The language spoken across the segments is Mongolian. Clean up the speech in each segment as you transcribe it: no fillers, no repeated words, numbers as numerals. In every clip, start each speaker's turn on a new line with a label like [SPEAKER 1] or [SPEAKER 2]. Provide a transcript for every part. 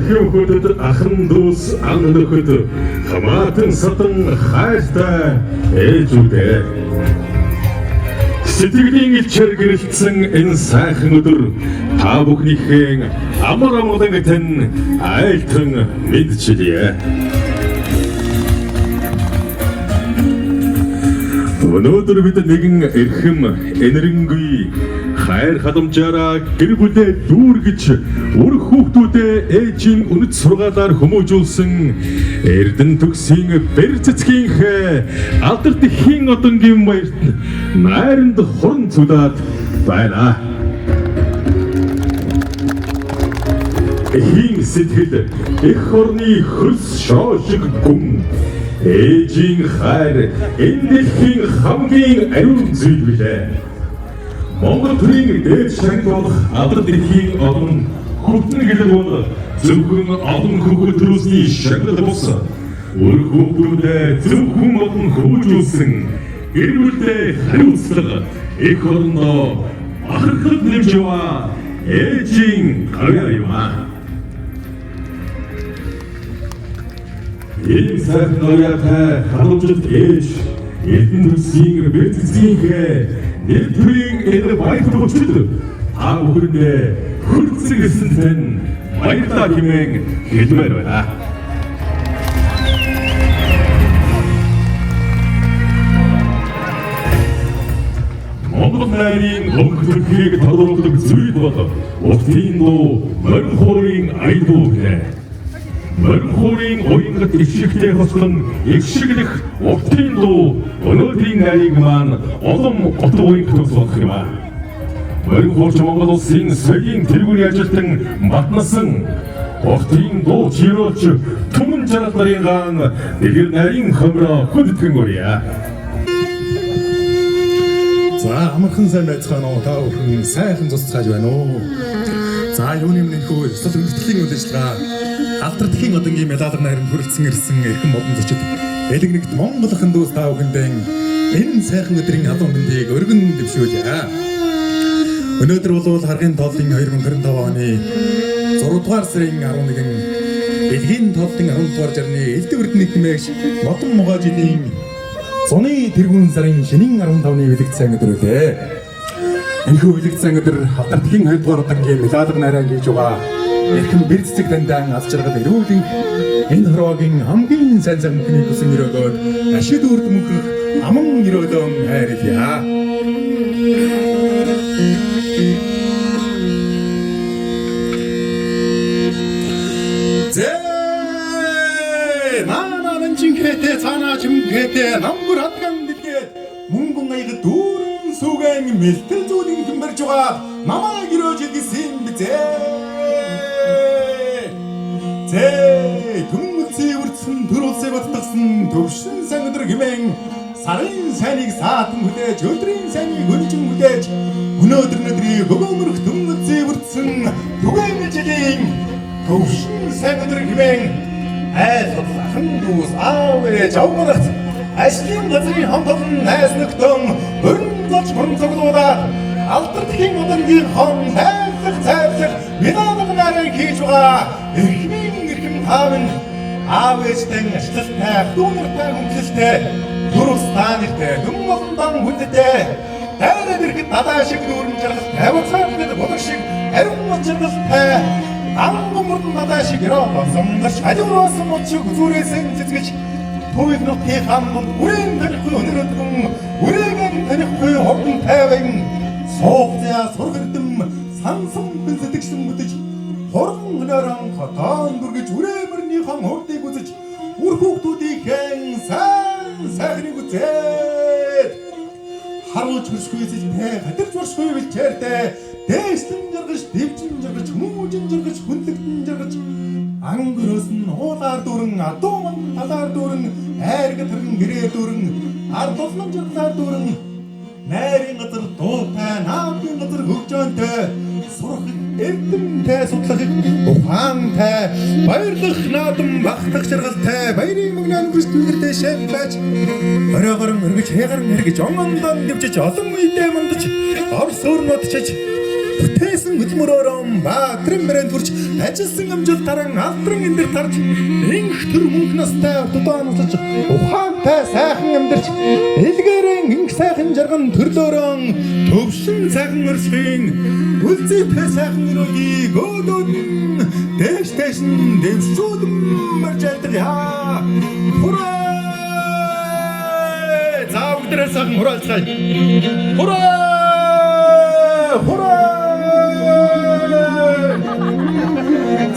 [SPEAKER 1] Эрхэм хүндэт ахан дүүс ан нөхөд хамаатан садан хайртай ээжүүдээ. Сэтгэлийн элчээр гэрэлтсэн энэ сайхан өдөр та бүхнийхээ амар амгалан тань айлтган мэндчилье. Өнөөдөр бид нэгэн эрхэм энэрэнгүй хайр халамжаараа гэр бүлээ дүүргэж үр хүүхдүүдээ ээжийн үнэт сургаалаар хүмүүжүүлсэн Эрдэнэ төгсийн бэр цэцгийнхээ алдарт эхийн одонгийн баярт найранд хуран цудаад байна. Эхийн сэтгэл эх орны хөлс шоо шиг гүн ээжийн хайр энэ дэлхийн хамгийн ариун зүйл билээ. Монгол төрийн дээд шагнал болох алдар дэлхийн олон хүүхдэн гэдэг бол зөвхөн олон хүүхэд төрүүлсний шагнал бус үр хүүхдүүдээ зөвхөн олон хүмүүжүүлсэн гэр бүлдээ хариуцлага эх орондоо бахархал нэмж яваа ээжийн гавьяа юм аа. Ийм сайхан ноётой халамжит ээж Эрдэнэ төсгийн бэр цэцгийнхээ нэр төрийн энэ баяр төвчд та бүхэндээ хүрэлцэн ирсэн тань баярлалаа хэмээн хэлмээр байна. Монгол найрын өнгө төрхийг тодруулдаг зүйл бол уртын дуу, морин хуурын аян дуу гэнэ. Морин хуурын уянгат их шигтэй хослон их шиглэх уртын дуу өнөөдрийн нарийг маань улам утга уянгат болох юм аа. Морин хуурч Монгол улсын соёлын тэргүүний ажилтан Батнасан уртын дуу чирөөч түмэн жаргал нарын гаан нэгэр нарийн хомроо хүндэтгэн өрье.
[SPEAKER 2] За амархан сайн байцгаана уу? Та бүхэн сайхан цуцгааж байна уу? За юуны өмнө энэхүү ёслол хүндэтгэлийн үйл ажиллагаа алдар дэлхийн одонгийн медаль найранд хүрэлцэн ирсэн эрхэм модон зочид элэгнэгт Монгол хан дүүс та бүхэндээ энэ сайхан өдрийн халуун мэндийг өргөн дэвшүүлье. Өнөөдөр бол харгын тооллын 2025 оны 6 дугаар сарын 11 Дэлхийн тооллын 10 дугаар жарны Элдв Эрдэнэ хэмээгч Модон Могой жилийн зуны тэргүүн сарын шинийн 15-ны бэлэг сайн өдөр үлээ. Энэхүү бэлэг сайн өдөр алдар дэлхийн 2 дугаар удаагийн Милалга найраа хийж байгаа эрхэм бэр цэцэг дандаан аз жаргал эрүүлэн энэ хорвоогийн хамгийн сайн цаг мөхнийг хүсэн өрөөгөөд ашид үрд мөнхөх аман өрөөлөн хайрлаа. Зээ наана нанжинхээтэй цаанаа чимхээтэй намгүр хатган дэлгээд мөнгөн аяг дүүрэн сүгэн мэлтэл зүйлэн хэмбэрж байгаа намайг өрөөж илгэсэн бизээ. Зээ түмэн үлсээ үрдсэн төр улсыг баттгсан төвшин сайн өдөр хэмээн сарын сайныг саатан хүлээж өдрийн сайныг хөнжин хүлээж өнөөдөр өдрийг бөгөөмөрөх түмэн үлсээ үрдсэн түгээн жилийн төвшин сайн өдөр хэмээн айл судлал ахан дүүс аав ээж авмарт ажлын газрын хамт олон найз нөхдөн өрн золж мөрөн цоглуулаад алдар дэлхийн удангийн хон тайлах цайлах милалга нарыг хийж байгаа эрхмийн эрхэм таавн аав ээжтэн ажилттай дүүнэртэй хүндлэлтэй төр улс та нартай дүн олон дан хүндэтэй дайраад ирэхэд далаа шиг дүүрэн жаргал тавицаанд булаг шиг ариун жаргалтай анган мөрдөн далаа шиг ёроолсон шалиураасан мод шиг зүрээсэн цэцгэж Төвийг нутгийн хан дунд үрийн танихгүй өнөрөдгөн үрээгэн танихгүй ховдон тайван суугзаа сурх эрдэм сансан хүн сэтгэгшин бүтэж хурган хөнөөрөн хотоон дүргэж үрээ мөрнийхэн хурдыг үзэж үр хүүхдүүдийнхээ сайн сайхныг үзээд харуулж хөршгүй зэлтэй хатирч уршгүй бэлчээртэй дээшлэн жаргаж дэвжин жаргаж хүмүүжин жаргаж хүндлэгдэн жаргаж ангөрөөс нь уулаар дүүрэн адуу ман талаар дүүрэн айраг тэрэн гэрээ дүүрэн ард улман жаргалаар дүүрэн найрын газар дуутай наадын газар хөгжөөнтэй сурах эрдэмтэй судлах ухаантай баярлах наадам багтах жаргалтай баярын мөгнөн өнгөрч түгэртэй шав байж оройгорон өргөж хээгарн эргэж он ондон дэвжиж олон үедээ мандаж ор суурнууд чиж Бүтээсэн хөдөлмөрөөрөө баатрын брэнд хүрч ажилласан амжилт таран алдран эндэр тарж инх төр мөнх настай дудаа нусаж ухаантай сайхан амьдарч элгээрэн инх сайхан жарган төрлөөрөө төвшин сайхан өрсхийн үлзийтэй сайхан өрөөгийг өөдөөд нь дээш дээш нь дэвшүүлэн марж айлтгая. Хураа! За бүгдээрээ сайхан хураалцгаая. Хураа! Хураа!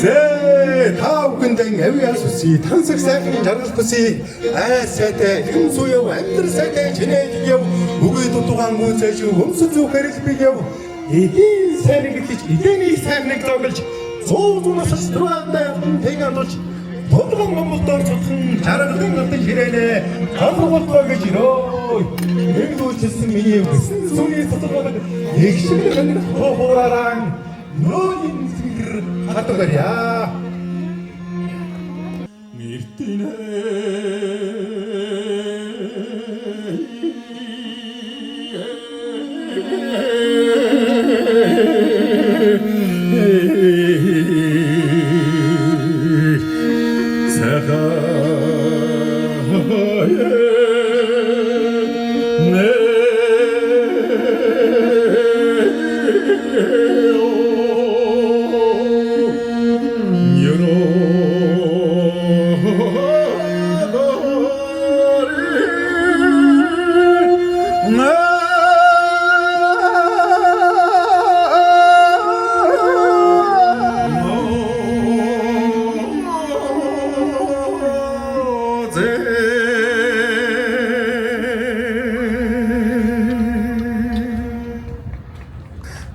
[SPEAKER 2] Зээ та бүхэндээ авиас үсье, тансаг сайхан жаргал хүсье. Ай сайтай, юм суяв, амьдрал сайтай чинээлэг яв. Үгүй дутуугаан гүйцээж өмсөж зүүх хэрэлбэг яв. Эдийн сайныг гэлж, эдэний сайныг зоглож, зуу зуунаас түрээндээ тэн андуулж толгон гомболдоор цутхан жаргалын алтан ширээнэ гомболдгоо гэж ирөө. Энэ үйлчилсэн миний үсэн сүний цоцгоог их шиг ханаг хуурааран нөөний цэнгэр хатгарья.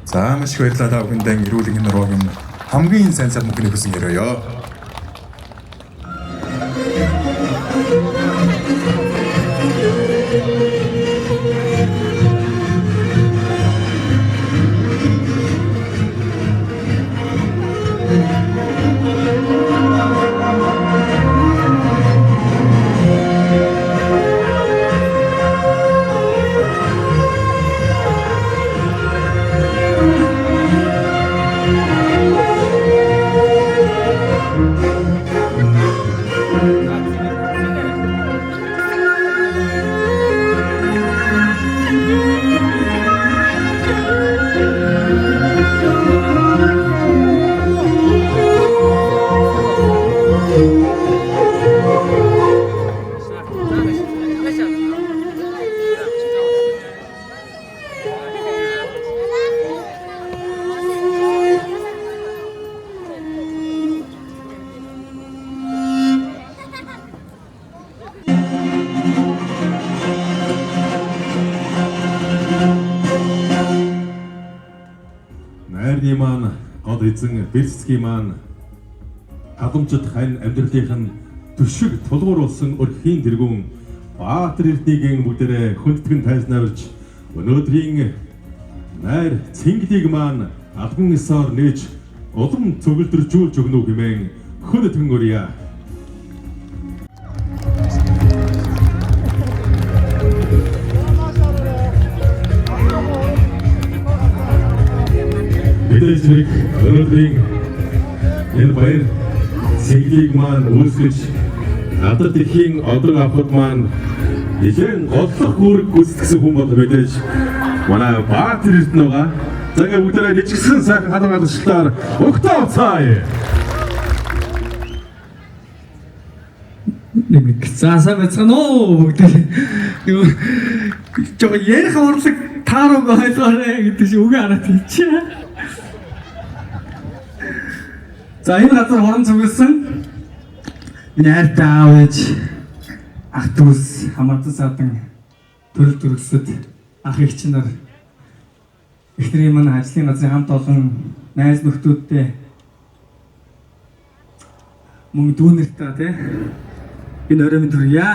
[SPEAKER 3] За маш их баярлалаа та бүхэндээ эрүүл энгийн нуруугийн хамгийн сайн цар мөнхний хүсэн яриа.
[SPEAKER 1] Найрны маань гол эзэн Бэлсцгийн маань халамжит хань амьдралынх нь төшиг тулгуур болсон өрхийн тэргүүн Баатар Эрдэнэгийн бүгдээрээ хүндэтгэн тайзнаа урьж өнөөдрийн найр цэнгэлийг маань албан ёсоор нээж улам цөгөлдөржүүлж өгнө үү хэмээн хүндэтгэн урья. Мэдээж хэрэг өнөөдрийн энэ баяр цэнгэлийг маань үүсгэж алдар дэлхийн одрон авахд маань нэлээн голлох үүрэг гүйцэтгэсэн хүн бол мэдээж манай Баатар Эрдэнэ байгаа. За ингээд бүгдээрээ нэжигсэн сайхан халуун алшлаар өгтөө уцаая.
[SPEAKER 4] Нэг за сайн байцгаана уу бүгд. Юу жоо ярих урлаг таарууг ойлгоорой гэдэг шиг үгээ хараад хийчихэ. За энэ газар хорон зүгэлсэн миний хайртай аав ээж ах дүүс хамаатан садан төрөл төрөсөд ах эгч нар эхнэрийн маань ажлын газрын хамт олон найз нөхдүүдтэй мөн дүүнэртэй тий энэ орой минь төрье.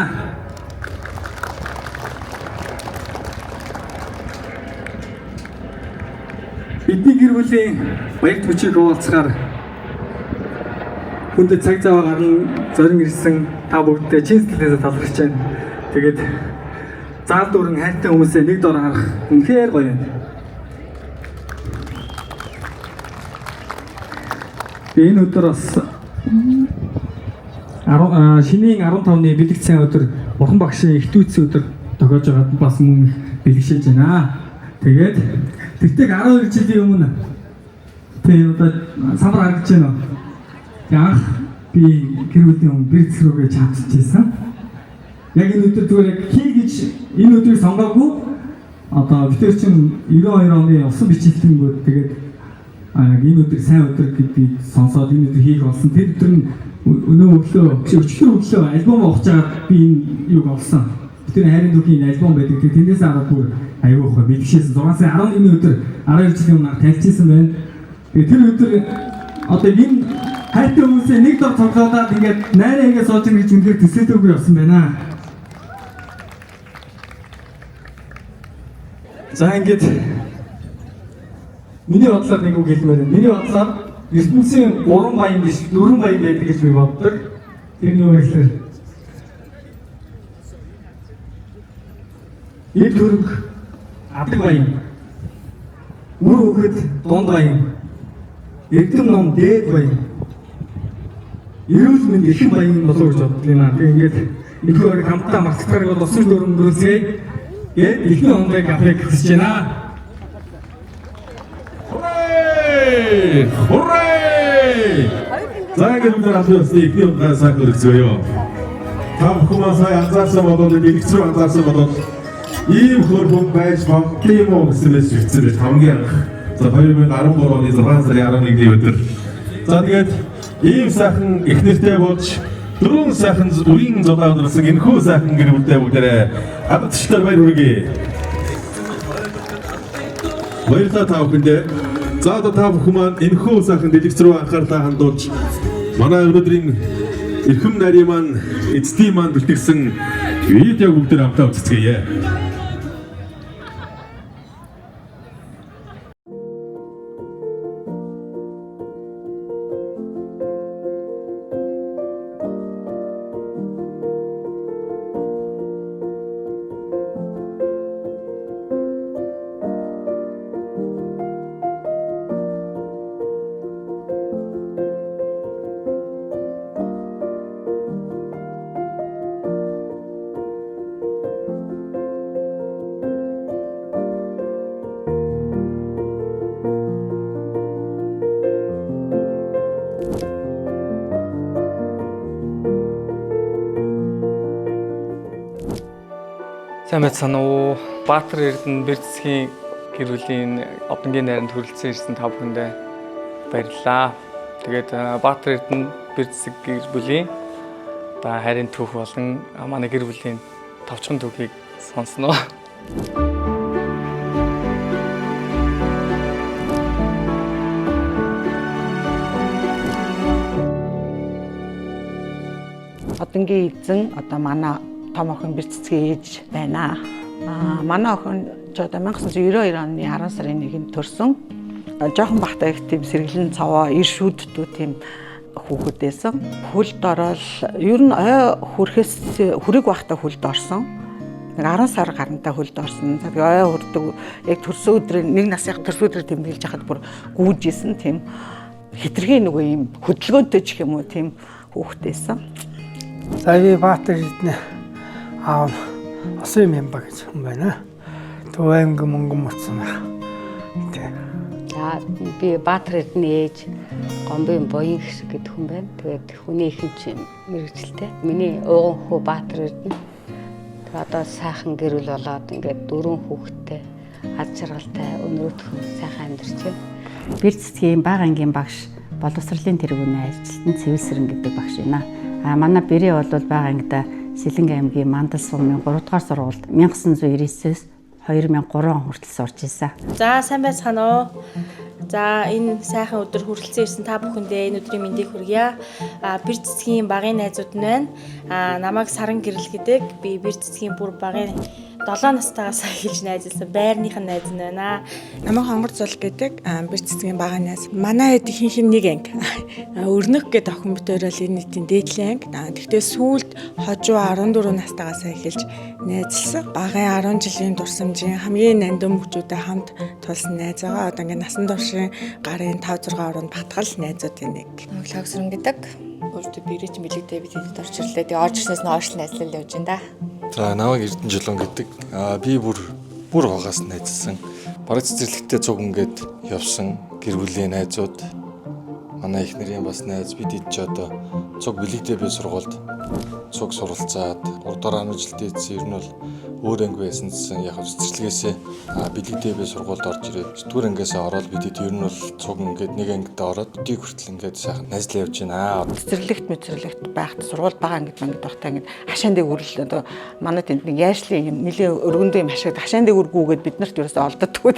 [SPEAKER 4] Бидний гэр бүлийн баяр төчийг хуваалцахаар хүндэт цаг зав гарan зорин ирсэн та бүгдтэй чин сэтгэлээсээ талархаж байна. Тэгээд заал дүүрэн хайртай хүмүүсээ нэг дор харах үнэхээр гоё юм. Тэгээ энэ өдөр бас 10 шинийн 15-ны бэлэг сайн өдөр Бурхан багшийн их дүйцсэн өдөр тохиож байгаад бас мөн их бэлгшээж байна. Тэгээд тэртэг 12 жилийн өмнө тэгээ одоо самбар харагдаж байна уу? Тэгээ анх би гэр бүлийн өмнө бэр цэцрүүгээ чавччихсан. Яг энэ өдөр зүгээр яг хий гэж энэ өдрийг сонгоогүй. Одоо бид нар чинь 92 оны усан бичлэлтэнгүүд тэгээд яг энэ өдөр сайн өдөр гэдгийг сонсоод энэ өдөр хийх болсон. Тэр өдөр нь өнөө өглөө, өчигдөр өглөө альбом авах жагаад би энэ юг олсон. Тэр хайрын түүхийн альбом байдаг. Тэгээд тэндээс аваад бүр аюу хөө бэлгшээсэн. 6 сарын 11-ний өдөр 12 жилийн өмнө танилцсан байна. Тэгээд тэр өдөр одоо энэ хайртай хүмүүсээ нэг дор цуглуулад ингээд найраа ингээд сууж ийн гэж үнэхээр төсөөлөөгүй явсан байна. За ингээд миний бодлоор нэг үг хэлмээр байна. Миний бодлоор ертөнцийн 3 баян биш 4 баян байдаг гэж би боддог. Тэр нь юу вэ гэхээр эд хөрөнгө адаг баян, үр хөвгөд дунд баян, эрдэм ном дээд баян, эрүүл мэнд эрхэм баян болов гэж боддог юм аа. Тэгээ ингээд энэхүү орыг хамтдаа мартахаар бол усан дөрөв өнгөрөөсэй гээд эхний хонгыг авахыг хүсэж байна.
[SPEAKER 1] Hurray! Hurray! За ингээд бид нар албан ёсны эхний удаа сайхан өргөцгөөе. Та бүхэн маань сая анзаарсан болов дэлгэц рүү анзаарсан болов ийм хөр хүн байж болдсон юм уу гэсэн мэт ирсэн байж хамгийн анх. За 2013 оны 6 сарын 11-ний өдөр. За тэгээд ийм сайхан их нэртэй болж дөрвөн сайхан үрийн зулаа өндөрлсөн энэхүү сайхан гэр бүлтэй бүгдээрээ гадагшлаар баяр хүргэе. Баярлалаа та бүхэндээ. За одоо та бүхэн маань энэхүү сайхан дэлгэц рүү анхаарлаа хандуулж манай өнөөдрийн эрхэм нарийн маань эцдийн маань бэлтгэсэн видеог бүгдээр хамтдаа үздэцгээе.
[SPEAKER 5] Сайн байцгаана уу? Баатар Эрдэнэ бэр цэцгийн гэр бүлийн одонгийн найранд хүрэлцэн ирсэн та бүхэндээ баярлалаа. Тэгээд Баатар Эрдэнэ бэр цэцэг гэр бүлийн одоо хайрын түүх болон манай гэр бүлийн товчхон түүхийг сонсноо.
[SPEAKER 6] Одонгийн эзэн одоо манай том охин бэр цэцгийн ээж байна. Манай охин ч одоо 1992 оны 10 сарын 1-нд төрсөн. Жохон бахтай их тийм сэргэлэн цовоо, ир шүүддүү тийм хүүхэд байсан. Хөлд ороод ер нь ой хүрхээс хүрэг байхдаа хөлд орсон. Нэг 10 сар гарантай хөлд орсон. Тэгээ ой хүрдэг яг төрсөн өдрийн нэг насных төрсөн өдрийг тэмдэглэж хахад бүр гүйж исэн тийм хитрхийн нөгөө юм хөдөлгөөнтэй ч юм уу тийм хүүхэд байсан.
[SPEAKER 7] За би Баатар Эрдэнэ аав осын юм ба гэж хүн байна. Төв аймаг мөнгөн мөцсөн байна. Тэ.
[SPEAKER 8] За би Баатар Эрдэнэ ээж Гомбын буян гişг гэдэг хүн байна. Тэгээд хүний ихэнч мэрэгчлээ. Миний ууган хүү Баатар Эрдэнэ. Тэгээд одоо сайхан гэр бүл болоод ингээд дөрвөн хүүхэдтэй аз жаргалтай өнөртхөн сайхан амьдарч байна.
[SPEAKER 9] Бэр цэцгийн бага ангийн багш боловсролын тэргүүний ажилтан Цэвэлсэрэн гэдэг багш байна. А манай бэрээ бол бага ангида Сэлэнг аймгийн Мандал сумын 3 дугаар сургуульд 1999-ээс 2003 он хүртэл сурч ирсэн.
[SPEAKER 10] За сайн байцгаана уу. За энэ сайхан өдөр хүрэлцэн ирсэн та бүхэндээ энэ өдрийн мэндийг хүргье. Бэр цэцгийн багын найзууд нь байна. Намайг Саран Гэрэл гэдэг. Би бэр цэцгийн бүр багын 7 настайгаас эхэлж найзалсан байрных нь найз нь байна.
[SPEAKER 11] Намайг Хонгор зул гэдэг бэр цэцгийн бага найз. Манай хэд ихэнх нь нэг анги. Өрнөх гэдэг охин битээр л энэ нийтийн дээдлийн анги. Тэгтээ сүүлд хожуу 14 настайгаас эхэлж найзалсан. Багын 10 жилийн дурсамжийн хамгийн нандин мөчүүдэд хамт тулсан найз байгаа. Одоо ингээ насан туршийн гарын 5 6 оронд батгал найзуудын нэг.
[SPEAKER 12] Логсрон гэдэг. Өөртөө бэрэж мэлэгдээ би тэнд орж ирлээ. Тэгээ орж ирснээс нь хойш найзлал явж байна да.
[SPEAKER 13] За намайг Эрдэнэ Жолон гэдэг. Би бүр хогоос найзсан. Бараг цэцэрлэгтээ цуг ингээд явсан гэр бүлийн найзууд. Манай их нэрийн бас найз бид ид ч одоо цуг бэлэгдээ би сургуульд цуг суралцаад 3 дахь 10 жилдээ эцсийн ер нь бол өөр анги байсан гэсэн яг цэцэрлэгээсээ бэлэгдээ би сургуульд орж ирээд 9-р ангиасаа ороод бид ид ер нь бол цуг ингээд нэг ангидаа ороод өдийг хүртэл ингээд сайхан найзлаа явж байна.
[SPEAKER 6] Цэцэрлэгт мэцэрлэгт байхад сургууль бага ангид мангид байхдаа ингээд хашаан дээр үрэл одоо манай тэнд нэг яашлын юм нэлээ өргөндөө юм хашаад хашаан дээр үргүүгээд бид нарт ерөөсөө олддоггүй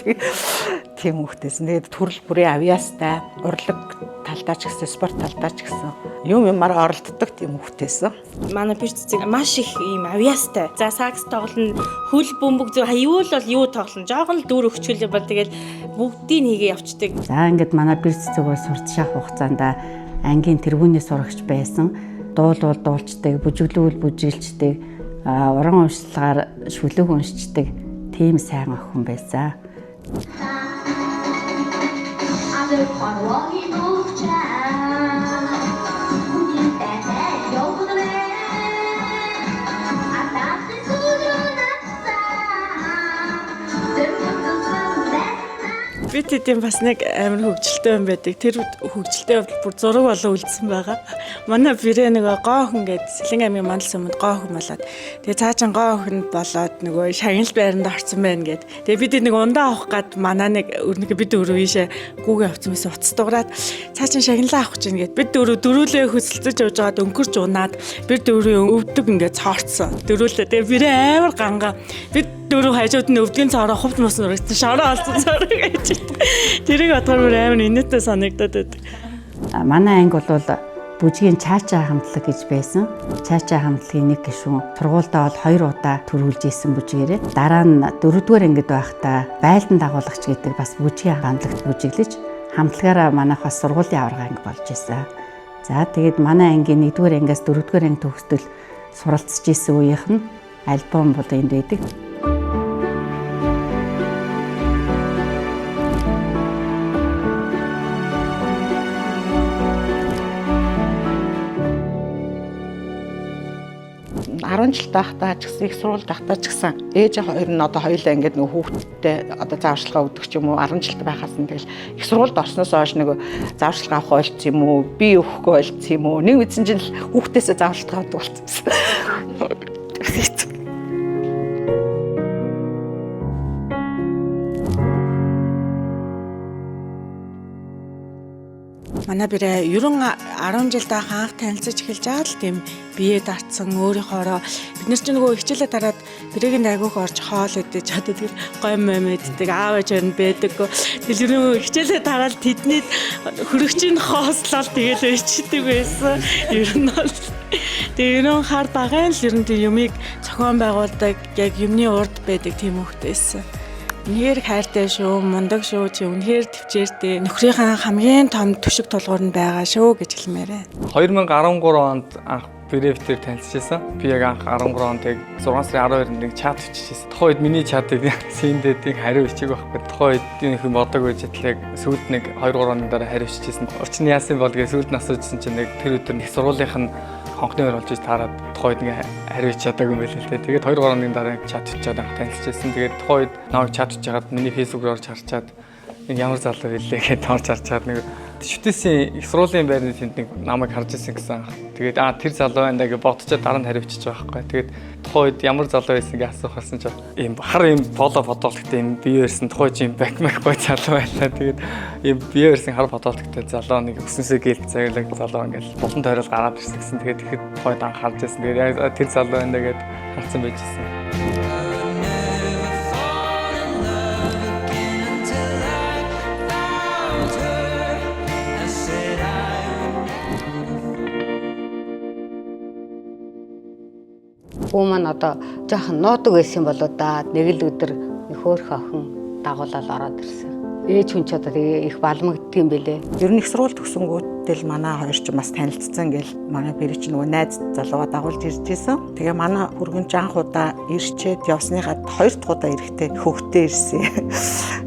[SPEAKER 6] тийм хүүхдээсэн. Тэгээд төрөл бүрийн авьяастай, урлаг талдаа ч гэсэн, спорт талдаа ч гэсэн юм юмар оролддог тийм хүүхдээсэн.
[SPEAKER 10] Манай бэр цэцэг маш их ийм авьяастай. За сакс тоглоно, хөл бөмбөг зөв юу л бол юу тоглоно. Жохон л дүр өгчүүлээ бол тэгэл бүгдийг хийгээ явцдаг.
[SPEAKER 9] За ингээд манай бэр цэцэг бол сурталчаах хугацаанд ангийн тэргүүний сурагч байсан. Дуулуул дуулчдаг, бүжиглүүл бүжиглчдэг, уран уншлагаар шүлэг уншичдаг тийм сайн охин байсан.
[SPEAKER 11] Би тэдийн бас нэг амар хөгжилтэй юм байдаг. Тэр хөгжилтэй явдал бүр зураг болон үлдсэн байгаа. Манай бэрээ нөгөө гоо охин гээд Сэлэн аймгийн мандал суманд гоо охин болоод тэгээ цаачин гоо охин болоод нөгөө шагнал байранд орсон байна гээд. Тэгээ бид нэг ундаа авах гад манай нэг өрнөг бид дөрөв ийшээ гүүгээ авсан байсан уц дуграад цаачин шагналаа авах гэж гээд бид дөрөв дөрүүлээ хөсөлдөж явж байгаад өнгөрч унаад бид дөрөв өвдөг ингээд цоорцсон. Дөрүүлээ. Тэгээ бэрээ амар ганга. Бид дөрөв хажууд нь өвдгийн цоороо хувт мус нүрэгдсэн шороо олсон цоороо гэж. Тэрийг бодохоор бүр амар инээдтэй санагдаад байдаг.
[SPEAKER 9] Манай анги бол бүжгийн чаача хамтлаг гэж байсан. Чаача хамтлагийн нэг гишүүн сургуульдаа бол 2 удаа төрүүлж исэн бүжгээрээ. Дараа нь 4-р ангид байхдаа байлдан дагуулагч гэдэг бас бүжгийн хамтлагт бүжиглэж хамтлагаараа манайх бас сургуулийн аварга анги болж исэн. За тэгээд манай ангийн 1-р ангиас 4-р анги төгсдөл суралцж исэн үеийнх нь альбом бол энд байдаг.
[SPEAKER 6] Жил байхдаа ч гэсэн их сургуульд байхдаа ч гэсэн ээж хоёр нь одоо хоёулаа ингээд нөгөө хүүхдтэй одоо зааварчилгаа өгдөг ч юм уу 10 жилд байхаас нь тэгэл их сургуульд орсноос хойш нөгөө зааварчилгаа авах ойлцсон юм уу би өгөхгүй ойлцсон юм уу нэг мэдсэн чинь л хүүхдээсээ зааварчилгаа авдаг болцсон.
[SPEAKER 11] Манай бэрээ 90 10 жил даах анх танилцаж эхэлж байгаа л тийм бие дартсан өөрийнхоороо бид нар ч нөгөө хичээлээ тараад бэрээгийн айгүйх орж хоол идэж чаддаг тэр гой мом иддэг аав ээж нь байдаггүй. Тэгэл ер нь хичээлээ тараад тэдний хөрөгчийн хоослол тэгэл ичдэг байсан. Ер нь бол тэгээ ер нь хар багаан л ер нь тийм юмыг зохион байгуулдаг яг юмны урд байдаг тийм хөхтэй байсан. Үнэхээр хайртай шүү, мундаг шүү, чи үнэхээр төвчээртэй. Нөхрийнхээ хамгийн том түшиг тулгуур нь байгаа шүү гэж хэлмээр байна.
[SPEAKER 5] 2013 онд анх Бревтер танилцчихсан. Би яг анх 13 онд яг 6 сарын 12-нд нэг чат биччихсэн. Тухайн үед миний чатыг синдэдийг хариу бичээг байхгүй. Тухайн үед энэ хүн бодог байж тал яг сүүлд нэг 2 3 оны дараа хариу биччихсэн. Учир нь яасан бол гэж сүүлд нь асуужсэн чинь нэг тэр өдөр нэг сургуулийнх нь хонхны өөр болж таарад тухайн үед нэг хариу бичиж чадаагүй юм байл л дээ. Тэгээд 2 3 оны дараа чат бичээд анх танилцчихсан. Тэгээд тухайн үед намайг чат бичиж хагаад миний Facebook руу орж харчаад энэ ямар залуу билээ гэдээ орж харчаад нэг шүтээсийн их сургуулийн байрны тэнд нэг намайг харж ирсэн гэсэн. Тэгээд тэр залуу байна да гэж бодчоод дараа нь хариу бичиж байгаа байхгүй. Тэгээд тухайн үед ямар залуу байсан гэж асуух болсон чинь ийм хар ийм поло фотологтой ийм бие өрсөн тухайн чинь бэк мэк гой залуу байлаа. Тэгээд ийм бие өрсөн хар фотологтой залуу нэг өснөсөө гээл цаглаг залуу ингээл булан тойрол гараад ирсэн гэсэн. Тэгээд тэгэхэд тухайд анх харж ирсэн. Тэгээд яг тэр залуу байна да гэд харсан байж ирсэн.
[SPEAKER 8] Хүү маань одоо Жохон нуудаг байсан болоо да. Нэг л өдөр нэг хөөрхөн охин дагуулаад ороод ирсэн. Ээж хүн ч одоо тэгээ их балмагддаг юм бэлээ.
[SPEAKER 6] Ер нь их сургууль төгсөнгүүтэл манай хоёр ч бас танилцсан гэл манай бэрэ чи нөгөө найз залууга дагуулж ирж исэн. Тэгээ манай хүргэн ч анх удаа ирчээд явсныхаа хоёр дахь удаа ирэхдээ хөөхтэй ирсэн.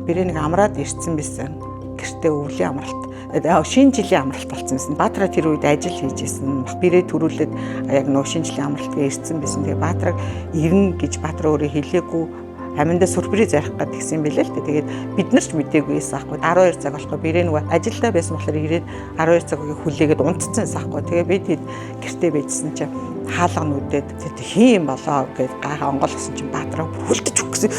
[SPEAKER 6] Бэрэ нэг амраад ирсэн байсан. Гэртээ өвлийн амралт шинэ жилийн амралт болсон байсан. Баатраа тэр үед ажил хийж исэн. Бэрээ төрүүлээд яг нөгөө шинэ жилийн амралтыг ирсэн байсан. Тэгээ Баатраг ирнэ гэж Баатраа өөрөө хэлээгүй аминдаа сюрприз ярих гээд гисэн юм билээ л дээ. Тэгээд бид нар ч мдээгүй байсан аахгүй. 12 цаг болохгүй бэрээ нөгөө ажилдаа байсан болохоор ирээд 12 цагийг хүлээгээд унтцсан байсан аахгүй. Тэгээ би тэд гэртээ байжсэн чинь хаалга нүдээд тэд хин юм болоо гэд гайхаа онгойлгосон чинь Баатраа хүлдэж өгөх гэсэн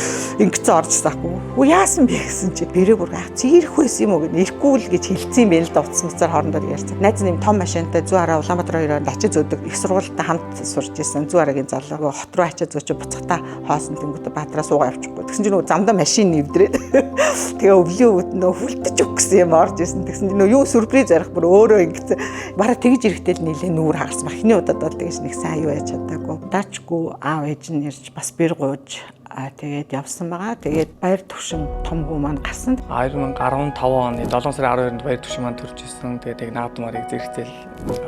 [SPEAKER 6] ингэсэн орж ирсэн аахгүй. Үгүй яасан бэ гэсэн чинь бэрээ бүр гайх зирэх байсан юм уу гэд ирэхгүй л гэж хэлсэн юм байна л да утас муцаар хоорондоо ярьсан. Найз нэм том машинтай зүү хараа Улаанбаатар хоёроор ачиж зөөдөг их сургуультай хамт сурч исэн зүү харагийн залуу хот руу ачиж зөөч буцахтаа хоосон тэнгуүтэ Баатраа суугаа явчихгүй. Тэгсэн чинь нөгөө замдаа машин нэвдрээд тэгээ өвлийн өвд нөгөө хүлдэж өгөх гэсэн юм орж исэн. Тэгсэн чинь нөгөө юу сюрприз ярих бүр өөрөө ингэсэн. Бараг тэгж ирэхдээ л нэлээ нүүр хагарсан баг. Эхний удаад бол тэгж нэг сайн юу яаж чадаагүй. Даачгүй аав ээж нь ирж бас бэр гууж тэгээд явсан байгаа. Тэгээд баяр төвшин том хүү маань гарсан.
[SPEAKER 5] 2015 оны 7 сарын 12-нд баяр төвшин маань төрж исэн. Тэгээд яг наадмаарыг зэрэгцээл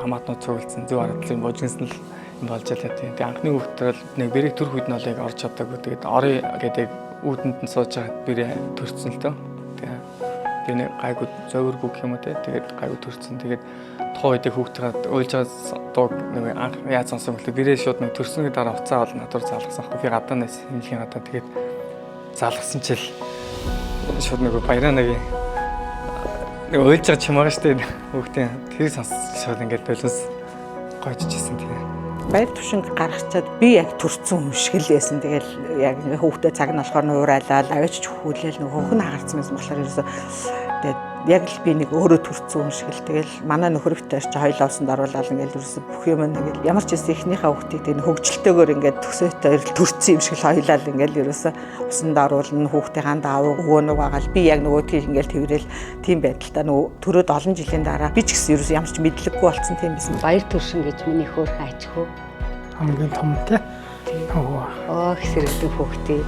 [SPEAKER 5] хамаатнууд цуглдсан. Зөв аргадлын божигнсан л юм болж байлаа тийм. Тэгээд анхны хүүхэд бол нэг бэрийг төрөх үед нь бол яг орж чадаагүй. Тэгээд орё гэдэг үүдэнд нь сууж байгаад бэрээ төрсөн л дөө. Тэгээд нэг гайгүй зовиргүй гэх юм уу те. Тэгээд гайгүй төрсөн. Тэгээд тухайн үед хүүхдээ уйлж байгаа дууг нэг анх яаж сонсон бэлээ. Бэрээ шууд нэг төрсөнгөө дараа уцаа бол надад залгасан байхгүй. Би гадаа нэс хэмлэгийн гадаа тэгээд залгасан чил шууд нэг баяраа нэг нэг уйлж байгаа чим байгаа штэ хүүхдийн тэр сонс шууд ингээд болоос гойжчихсэн тийм.
[SPEAKER 6] Баяр төвшинг гаргачаад би яг төрцөн хүн шиг л байсан. Тэгэл яг хүүхдээ цаг нь болохоор нуурайлал аваач хүүлээл нөгөө хөхн хагарсан байсан болохоор ерөөсөө тэгээд яг л би нэг өөрөө төрцөн хүн шиг л тэгэл манай нөхөрөвтэй чи хоёул усанд оруулаад ингээл ерөөсөө бүх юм ингээл ямар ч байсан эхнийхээ хүүхдийг тэг хөгжилтэйгээр ингээд төсөөтэй төрцөн юм шиг л хоёулаа ингээл ерөөсөө усанд оруулна хүүхдийн даав өгөө нугаагаал би яг нөгөө тийг ингээл тэрэл тийм байдалтай нөгөө төрөөд олон жилийн дараа би ч гэсэн ерөөсөө ямар ч мэдлэггүй болсон тийм байсан.
[SPEAKER 8] Баяр төвшин гэж миний хөөрхөн аж хүү.
[SPEAKER 7] Хамгийн том те.
[SPEAKER 8] Оо их сэргэлэн хөөхтэй.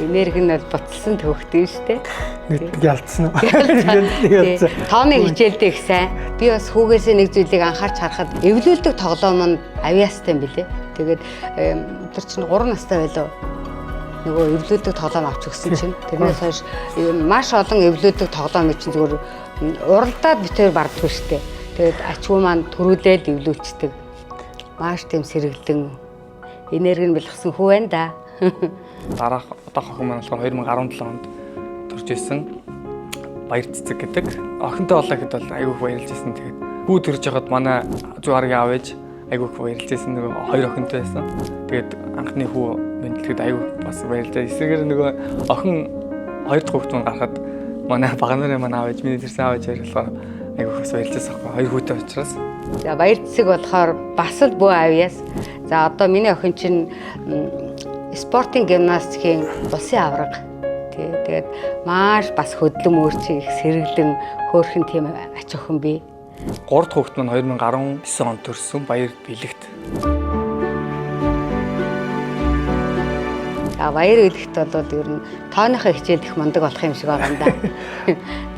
[SPEAKER 8] Энерги нь бол буцалсан төвхтэй шүү дээ.
[SPEAKER 7] Нэг ялцсан уу? Ялцсан.
[SPEAKER 8] Тооны хичээлдээ их сайн. Би бас хүүгээсээ нэг зүйлийг анхаарч харахад эвлүүлдэг тоглоом нь авиастай юм билээ. Тэгээд тэр чинь 3 настай байлоо. Нөгөө эвлүүлдэг тоглоом авч өгсөн чинь тэрнээс хойш маш олон эвлүүлдэг тоглоом чинь зүгээр уралдаад битээр бардаггүй шүү дээ. Тэгээд ачгүй маань төрүүлээд эвлүүлцдэг. Маш тийм сэргэлэн энерги нь бэлгсэн хүү байна да.
[SPEAKER 5] Дараах одоох охин маань болохоор 2017 онд төрж исэн. Баяр цэцэг гэдэг. Охинтой болоо гэхэд бол айгүй их баярлж исэн. Тэгээд хүү төрж байхад манай зүү аргийн аав ээж айгүй их баярлж исэн. Нөгөө хоёр охинтой байсан. Тэгээд анхны хүү мэдлэхэд айгүй бас баярлжээ. Эсрэгээр нөгөө охин хоёр дахь хүүхэд маань гарахад манай бага нарын манай аав ээж миний төрсэн аав ээж хоёр болохоор айгүй их бас баярлж байсан байхгүй. Хоёр хүүтэй учраас.
[SPEAKER 8] За баяр цэцэг болохоор бас л бөө авьяас. За одоо миний охин чинь спортын гимнастикийн улсын аварга. Тий. Тэгээд маш бас хөдлөм өөрчи их сэргэлэн хөөрхөн тийм ач охин бий.
[SPEAKER 5] Гурав дахь хүүхэд маань 2019 онд төрсөн Баяр Бэлэгт.
[SPEAKER 8] За Баяр Бэлэгт бол ер нь тооныхоо хичээлд их мундаг болох юм шиг байгаа юм да.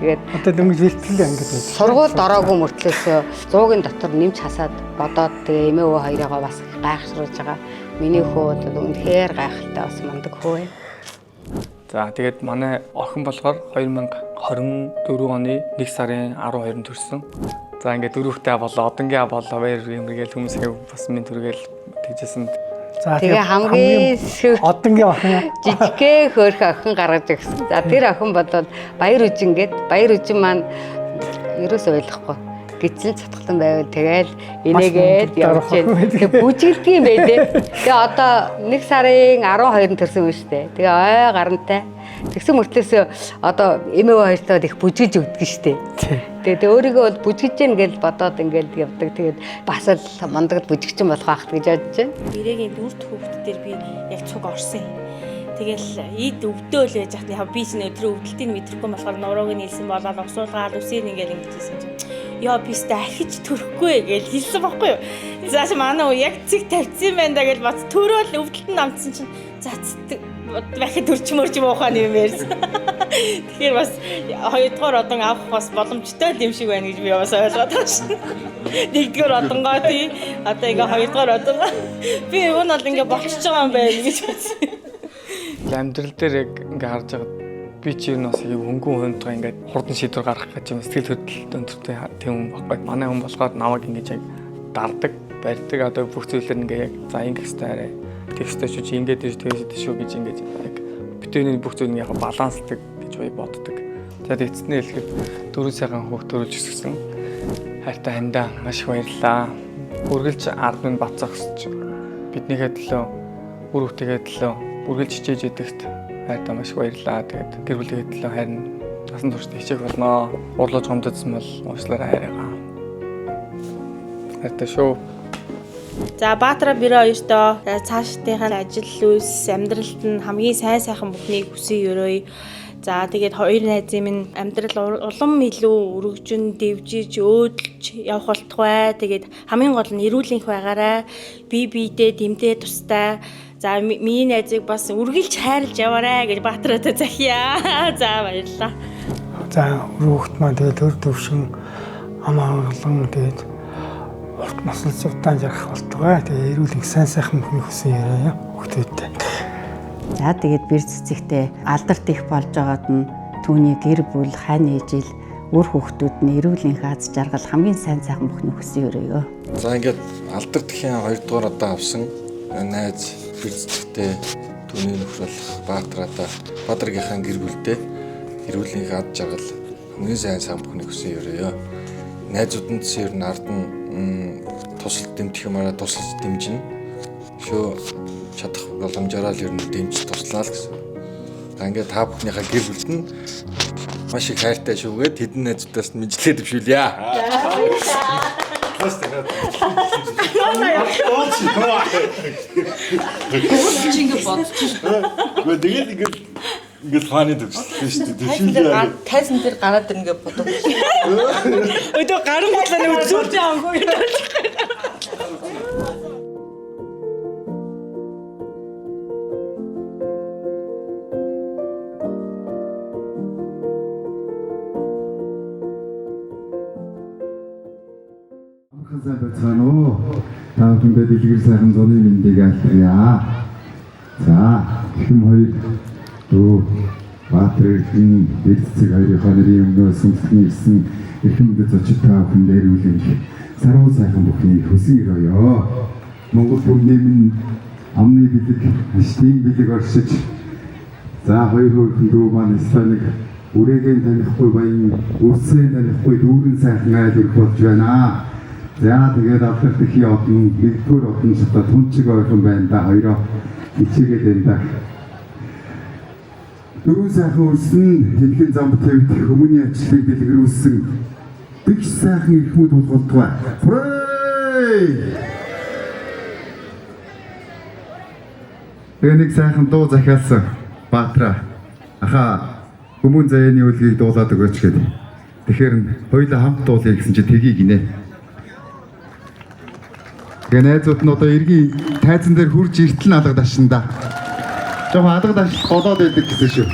[SPEAKER 8] Тэгээд
[SPEAKER 7] одоо дөнгөж бэлтгэл ангид байж.
[SPEAKER 8] Сургуульд ороогүй мөртлөөсөө 100-ын дотор нэмж хасаад бодоод тэгээ эмээ өвөө хоёрыгоо бас гайхшруулж байгаа. Миний хүү бол үнэхээр гайхалтай бас мундаг хүү ээ.
[SPEAKER 5] За тэгээд манай охин болохоор 2024 оны 1 сарын 12-нд төрсөн. За ингээд дөрөвтэй болоо, одонгийн болоо, баяр юм гээл хүмүүс бас минь төргээл тэгжсэн.
[SPEAKER 7] За
[SPEAKER 8] тэгээ хамгийн
[SPEAKER 7] одонгийн охин
[SPEAKER 8] жижигхэн хөөрхөн охин гаргаж өгсөн. За тэр охин бодвол Баяр үжин гээд Баяр үжин маань ерөөсөө ойлгохгүй. Гизэн цатгалан байвал тэгэл инээгээд явж байна. Тэгээ бүжгэлдэг юм байлээ. Тэгээ одоо 1 сарын 12-нд төрсөн юм шүү дээ. Тэгээ ой гарантай. Тэгсэн мөртлөөсөө одоо эмээ хоёртойд их бүжгэлж өгдөг шүү дээ. Тэгээ өөрийгөө бол бүжгэлж гин гэж бодоод ингээд явдаг. Тэгээд бас л мундаг бүжигчин болох байх гэж бодож байна.
[SPEAKER 10] Бирэгийн дөрөвт хүүхэд дээр би яг цуг орсон юм. Тэгэл ид өвдөөл байж хат яа би чинь өдрөө өвдөлтийг мэдрэхгүй болохоор нурууг нь илсэн болоод усуулгаад үсийг ингээл ингэжсэн чинь ёо би өстө ахиж төрөхгүй гэж хэлсэн байхгүй юу. Зааш манай үе яг цэг тавьсан юм байна да гэж бац төрөөл өвдөлт нь амтсан чинь За бахи төрчмөр ч муухай юм ярьсан. Тэгэхээр бас хоёрдугаар одон авах бас боломжтой юм шиг байна гэж би бас ойлгоод байгаа шин. Нэгдүгээр одонгоо тий. Одоо ингээ хоёрдугаар одон. Би юу нь бол ингээ болчихж байгаа юм байна гэж бодсон.
[SPEAKER 5] Амьдрал дээр яг ингээ харж байгаад би чи юу бас яг хөнгөн хөнтгөө ингээд хурдан шийдвэр гаргах гэж юм сэтгэл хөдлөлт өндөртэй тийм хүн баггүй. Манай хүн болохоор намайг ингэж яг дардаг, барьдаг. Одоо бүх зүйлээр ингээ яг за ингэх ёстой арай. Тэгэх ёстой шүү чи ингээд иш тэгэж шүү гэж ингэж яг битүүний бүх зүйл нь яг балансдаг гэж би боддог. Тэгээд эцэст нь хэлэхэд дөрөв сайхан хүүхд төрүүлж өсгсөн. Хайртай хандаа маш их баярлалаа. Үргэлж ард минь бат зогсож биднийхээ төлөө үр хүүхдийнхээ төлөө үргэлж хичээж идэгт хайртай маш их баярлалаа. Тэгээд гэр бүлийнхээ төлөө харин насан туршид хичээх болноо. Урлаж гомдсон бол уучлаарай хайраа. Хайртай шүү.
[SPEAKER 10] За Баатара Бэрэ хоёртоо цаашдынхаа ажил үйлс амьдралд нь хамгийн сайн сайхан бүхнийг хүсье өрөөе. За тэгээд хоёр найзын минь амьдрал улам илүү өргөжин дэвжиж өөдөлж явах болтугай. Тэгээд хамгийн гол нь эрүүл энх байгаарай. Би биедээ дэмдээ тустай. За миний найзыг бас үргэлж хайрлаж яваарай гэж Баатаратай захиа. За баярлалаа.
[SPEAKER 7] За хүүхд маань тэгээд төр төвшин ам хангалан тэгээд урт насалж удаан жаргах болтугай. Тэгээд эрүүл энх сайн сайхан бүхнийг хүсэн яриа хүүхдүүдтэй.
[SPEAKER 9] За тэгээд бэр цэцэгтэй алдарт их болж байгаад нь түүний гэр бүл, хань ижил, үр хүүхдүүд нь эрүүл энх аз жаргал хамгийн сайн сайхан бүхнийг хүсэн өрөөё.
[SPEAKER 13] За ингээд алдар тхийн 2 дугаар одоо авсан найз бэр цэцэгтэй түүний нөхөр болох Баатарадаа Баатаргийнхаа гэр бүлдээ эрүүл энх аз жаргал хамгийн сайн сайхан бүхнийг хүсэн өрөөё. Найзууд нь ер нь ард нь тусалж дэмжих юмараа тусалж дэмжинэ. Шөө чадах боломжоор л ер нь дэмжиж туслаа л гэсэн. За ингээд та бүхнийхээ гэр бүлд нь маш их хайртай шүүгээд хэдэн найзуудаас нь мэдлээ дэвшүүлье. Бас дахиад.
[SPEAKER 12] Чи ингэ бодчих шүү.
[SPEAKER 13] Гэхдээ тэгээд ингээд фаны төгсөлтэй шүү дээ. Дэвшүүлье.
[SPEAKER 12] Тайзан дээр гараад ирнэ гэж бодог.
[SPEAKER 11] Өдөө гарын бодлоо нэг үзүүлж авахгүй гэдэг.
[SPEAKER 14] Амархан сайн байцгаана уу? Та бүхэндээ дэлгэр сайхан зуны мэндийг айлтгая. За, эрхэм хоёр дүү Баатар Эрдэнэ бэр цэцэг хоёрынхоо нэрийн өмнөөс сүнслэгэн ирсэн эрхэм мэндэ зочид та бүхэндээ эрүүл энх саруул сайхан бүхнийг хүсэн өрөөё. Монгол түмний минь амны бэлэг, аштын бэлэг оршиж за хоёр хүүхэн дүү маань Испаник үрээгээ танихгүй баян үрсээ танихгүй дүүрэн сайхан айл өрх болж байна. За тэгээд алдар тхийн одон нэгдүгээр одон шатаа тунчиг ойрхон байна да хоёроо хичээгээд байна да. Дөрвөн сайхан үрсэн хэлхэн зам твд хүмүүний ажлыг дэлгэрүүлсэн дэгш сайхан эрхмүүд болтугай. Хурэй! Тэгээ нэг сайхан дуу захиалсан Баатара. Аха хүмүүн заяаны үлгийг дуулаад өгөөч гэдэг. Тэгэхээр хоёулаа хамт дуулъя гэсэн чи тгий гинэ. Тэгээ найзууд нь одоо эргийн тайзан дээр хурж иртэл нь алга дашин да. Жохон алга даш болоод байдаг гэсэн шүү.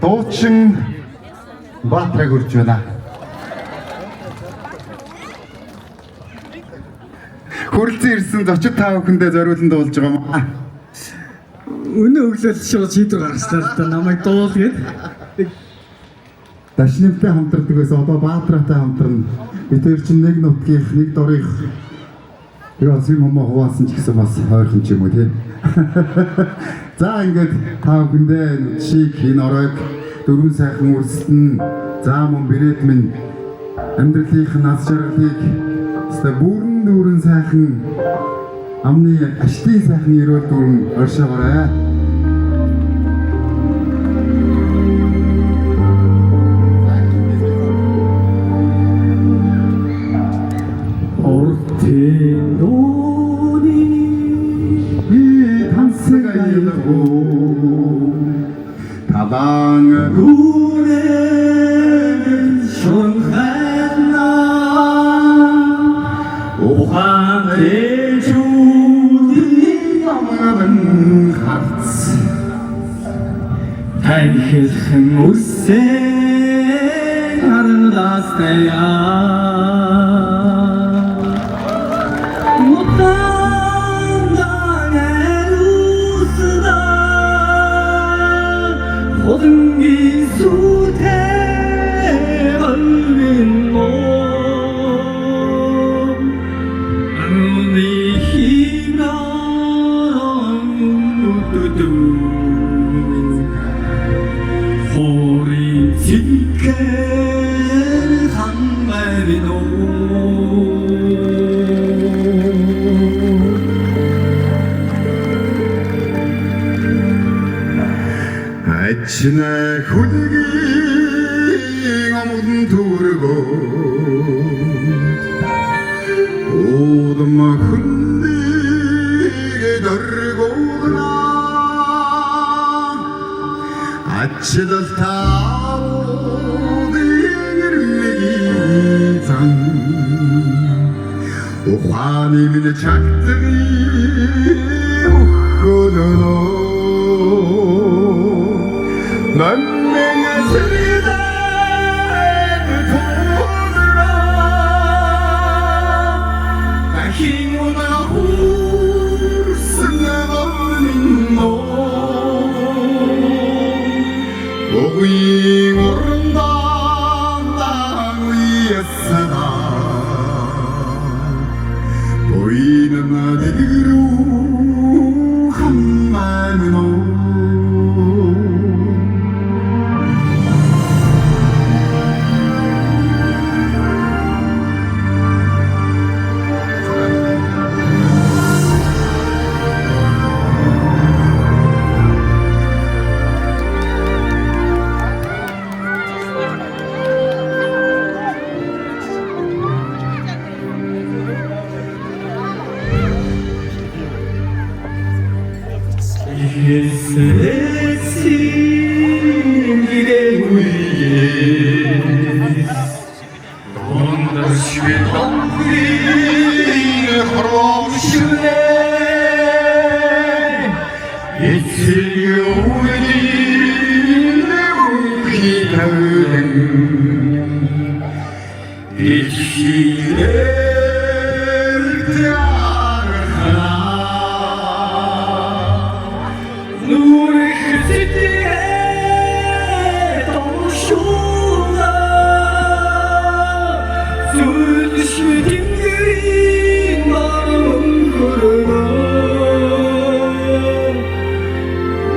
[SPEAKER 14] Дуучин Баатарыг хурж байна. Хүрэлцэн ирсэн зочид та бүхэндээ зориулан дуулж байгаа юм аа.
[SPEAKER 4] Өнөө өглөөл шууд шийдвэр гаргачлаа л да намайг дуул гэд.
[SPEAKER 14] Дашнивтай хамтардаг байсан одоо Баатартай хамтарна. Бид хоёр чинь нэг нутгийнх, нэг дорынх. Тэгээ бас юм юм хуваасан ч гэсэн бас ойрхон ч юм уу тий. За ингээд та бүхэндээ чиг энэ оройг дөрвөн сайхан үрсдэн за мөн брэд минь амьдралынх нь аз жаргалыг өстой бүрэн дүүрэн сайхан амны аштын сайхан өрөөл дүүрэн оршоогоорой.
[SPEAKER 4] Уртын дууны
[SPEAKER 14] би тансаг аялгүй талаан
[SPEAKER 4] гүрэн шунхана. Танхилхан үсээ харанлаастай Мутандан ариусна Хулангийн сүтэй голвин Амны хинаран нүдү Хорин цэнхэр хаммарино.
[SPEAKER 14] Ачна хүлгийн омгон түргөө Удам хүндийг дөргүүлнэ. Ачлал таавуудын ирмэгийн зан ухааны минь чагтгийг өхөлнө. Наммэн зэрэгдэн туулраа Дахин унаа хүрсэн гомнин Огийн урандан уясна Буйнан дэлгэрүү хаммаано.
[SPEAKER 4] Есесин гэрээгүй Дондршгүй донхын хоромшнэ Эцэг үний мөнхий тавилан Дэлхийд Нүрэх сэтгэл доншууна Зүйлшгүй тэнгэрийн баруун хөргөө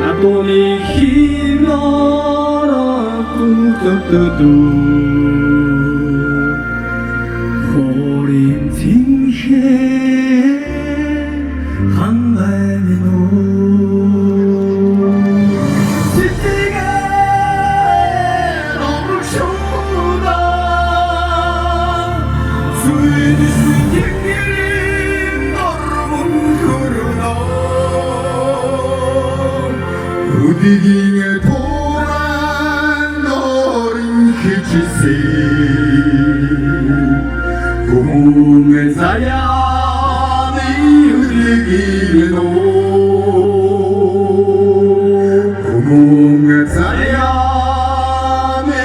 [SPEAKER 4] Адууны хинараа дүгдэгдүү Хорин цэнхэр хангаминуу Сэтгэл оршууна Зүйлшгүй тэнгэрийн баруун хөргөө
[SPEAKER 14] Өдгийн туран норин хичсэн Хүмүүн заяаны үлгийн Хүмүүн заяаны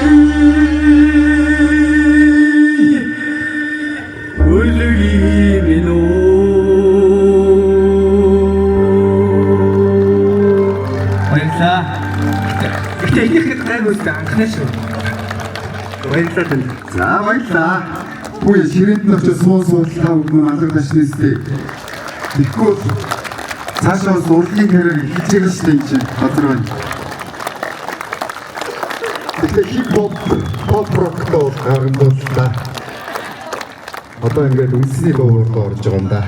[SPEAKER 4] үлгийн минь үү. Баярлалаа. Гэхдээ энийх хэд гайгүй үстэй анхны шүү. Баярлалаа танд.
[SPEAKER 14] За баярлалаа. Пүү ширээнд нь очиж суун суудал та бүхэн маань алга ташны сте. Тэгэхгүй бол цаашаа бас урлагийн карьер эхэлж байгаа шүү дээ энэ чинь газар байна. Тэгэхээр хип хоп, поп роктой бол гарган л та. Одоо ингээд үндэсний дуу руу орж байгаа юм да.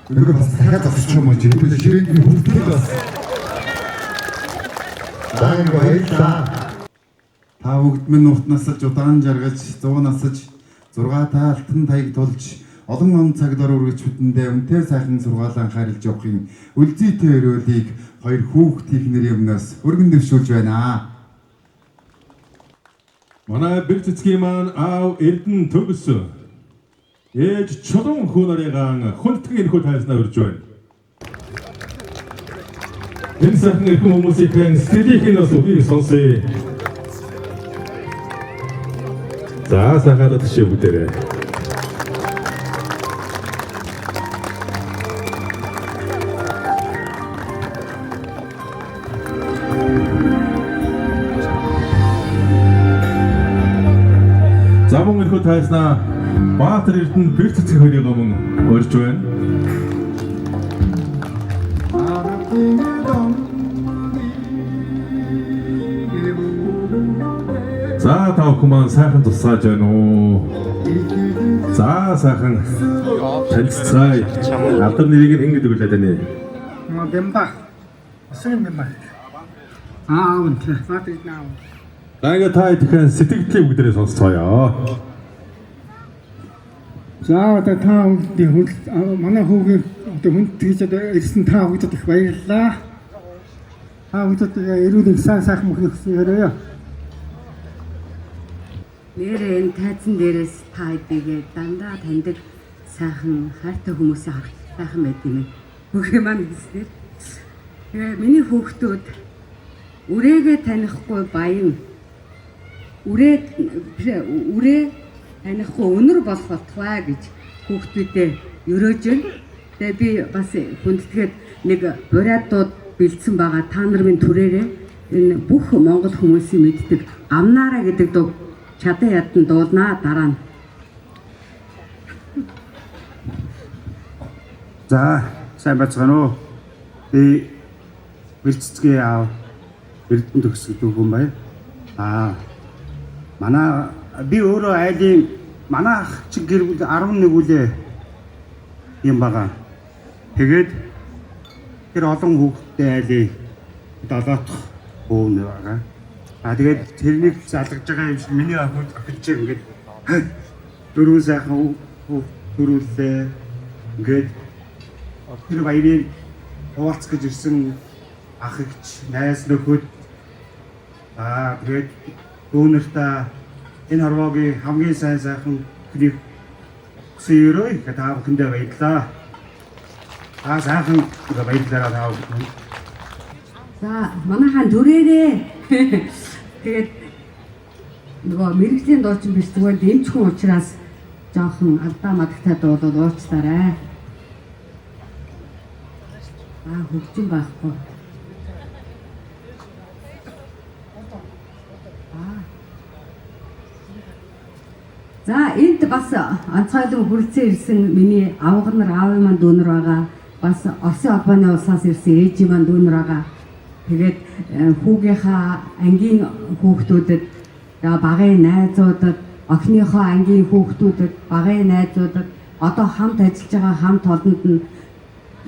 [SPEAKER 14] Өнөөдөр бас дахиад зогсчих юм уу чи? Хэдүүлээ ширээнд нь хүртэл бас. За ингэ баярлалаа. Та бүгд минь урт насалж, удаан жаргаж, 100 насаж, 6 та алтан таяг тулж, олон он цаг дор үргэлж бидэндээ үнэтэй сайхан сургаалаа анхаарилж явахын үлзийтэй өрөөлийг хоёр хүүхдийн нэрийн өмнөөс өргөн дэвшүүлж байна.
[SPEAKER 1] Манай бэр цэцгийн маань аав Эрдэнэ төгс ээж Чулуун хүү нарыгаан хүндэтгэн энэхүү тайзнаа урьж байна. Энэ сайхан эрхэм хүмүүсийн сэтгэлийнх нь бас үгийг сонсъё. За сайхаараа тийшээ бүгдээрээ. За мөн эрхүү тайзнаа Баатар Эрдэнэ бэр цэцэг хоёрыг мөн урьж байна. За та бүхэн маань сайхан тусгааж байна уу? За сайхан танилцгаая. Алдар нэрийг нь хэн гэдэг үлээ таны?
[SPEAKER 7] Бямба. Осын бямба. Аа үн. Баатар Эрдэнэ аав.
[SPEAKER 1] За ингээ та ихэн сэтгэгдлийн бүгдээрээ сонсцгоё.
[SPEAKER 7] За одоо та бүхний хүнд манай хүүгийн одоо хүнд тэгж одоо ирсэн та бүхдэд их баярлалаа. Та бүхдэд эрүүл их сайн сайхан мөхний хүсэн өрөөё.
[SPEAKER 8] Нэрээ энэ тайзан дээрээс та хэдийгээ дандаа таньдаг сайхан хайртай хүмүүсээ харах сайхан байд юм. Бүх юм маань гэснээр. Тэгээ миний хүүхдүүд үрээгээ танихгүй баян үрээ танихгүй өнөр болох болтугай гэж хүүхдүүдэд ерөөж байна. Тэгээ би бас хүндэтгээд нэг бурайдууд бэлдсэн байгаа. Та нар минь түрээрээ энэ бүх монгол хүмүүсийн мэддэг Гамнаараа гэдэг дуу чадан ядан дуулнаа дараа нь.
[SPEAKER 15] За сайн байцгаана уу. Би Бэрцэцгийн аав Эрдэнэ төгс гэдэг хүн байна. Аа манай би өөрөө айлын манай ах чинь гэр бүл 11 үлээ юм байгаа. Тэгээд тэр олон хүүхэдтэй айлын 7 дахь хүү нь байгаа. Аа тэгээд тэрнийг залгаж байгаа юм шиг миний охин чинь ингээд дөрвөн сайхан хүүхд төрүүллээ. Ингээд тэр баярыг хуваалцах гэж ирсэн ах эгч, найз нөхөд аа тэгээд дүүнэртээ энэ хорвоогийн хамгийн сайн сайхан хүнийг хүсэн өрөө та бүхэндээ баярлалаа. Та сайхан баярлалаа та бүхэнд.
[SPEAKER 8] За манайхан түрээрээ. Тэгээд нөгөө мэрэгжлийн дуучин биш зүгээр дэмжхэн учраас жоохон алдаа мадагтай дуулууд уучлаарай. Аа хөгжин байхгүй. За энд бас онцгойлон хүрэлцэн ирсэн миний авга нар аавын маань дүүнер байгаа. Бас Оросын холбооны улсаас ирсэн ээжийн маань дүүнер байгаа. Тэгээд хүүгийнхаа ангийн хүүхдүүдэд, багын найзуудад, охиныхоо ангийн хүүхдүүдэд, багын найзуудад, одоо хамт ажиллаж байгаа хамт олонд нь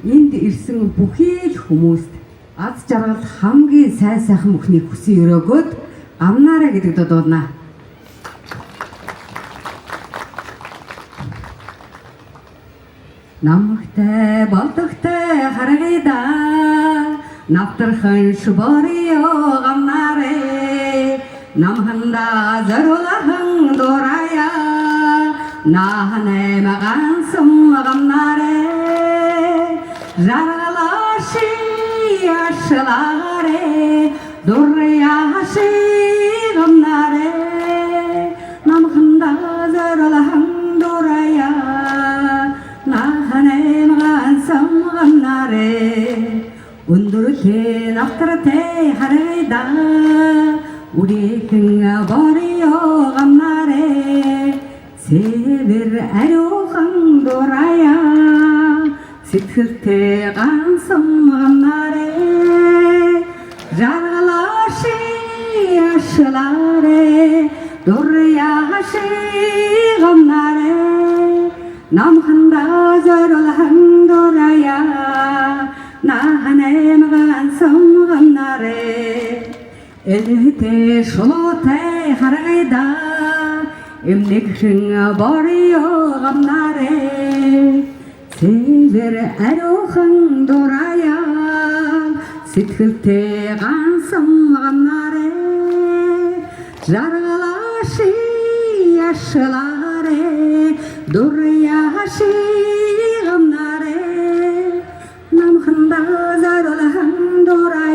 [SPEAKER 8] энд ирсэн бүхий л хүмүүст аз жаргал хамгийн сайн сайхан бүхнийг хүсэн өрөөгөөд Гамнаараа гэдэг дуу дуулнаа. Намхтай болдогтой харгида навтархан шборио гамнарэ намханда зориулахан дурая нахнэ магансам гамнарэ жаргалаши ашларе дуряши гамнарэ намханда зориулахан дурая өндөрлөө навтартай харайда үрээхэн борио гамнарэ цэвэр ариухан дурая сэтгэлтэй ганцхан гамнарэ жаргалаши ашларэ дуряши гамнарэ намханда зориулхан дурая наханэм ганцхан гамнарэ элхтэй шулуутай харгайда эмнэгхэн борио гамнарэ цэвэр ариухан дурая сэтгэлтэй ганцхан гамнарэ жаргалаши ашларэ дуряши гамнарэ намханда зориулхан дурая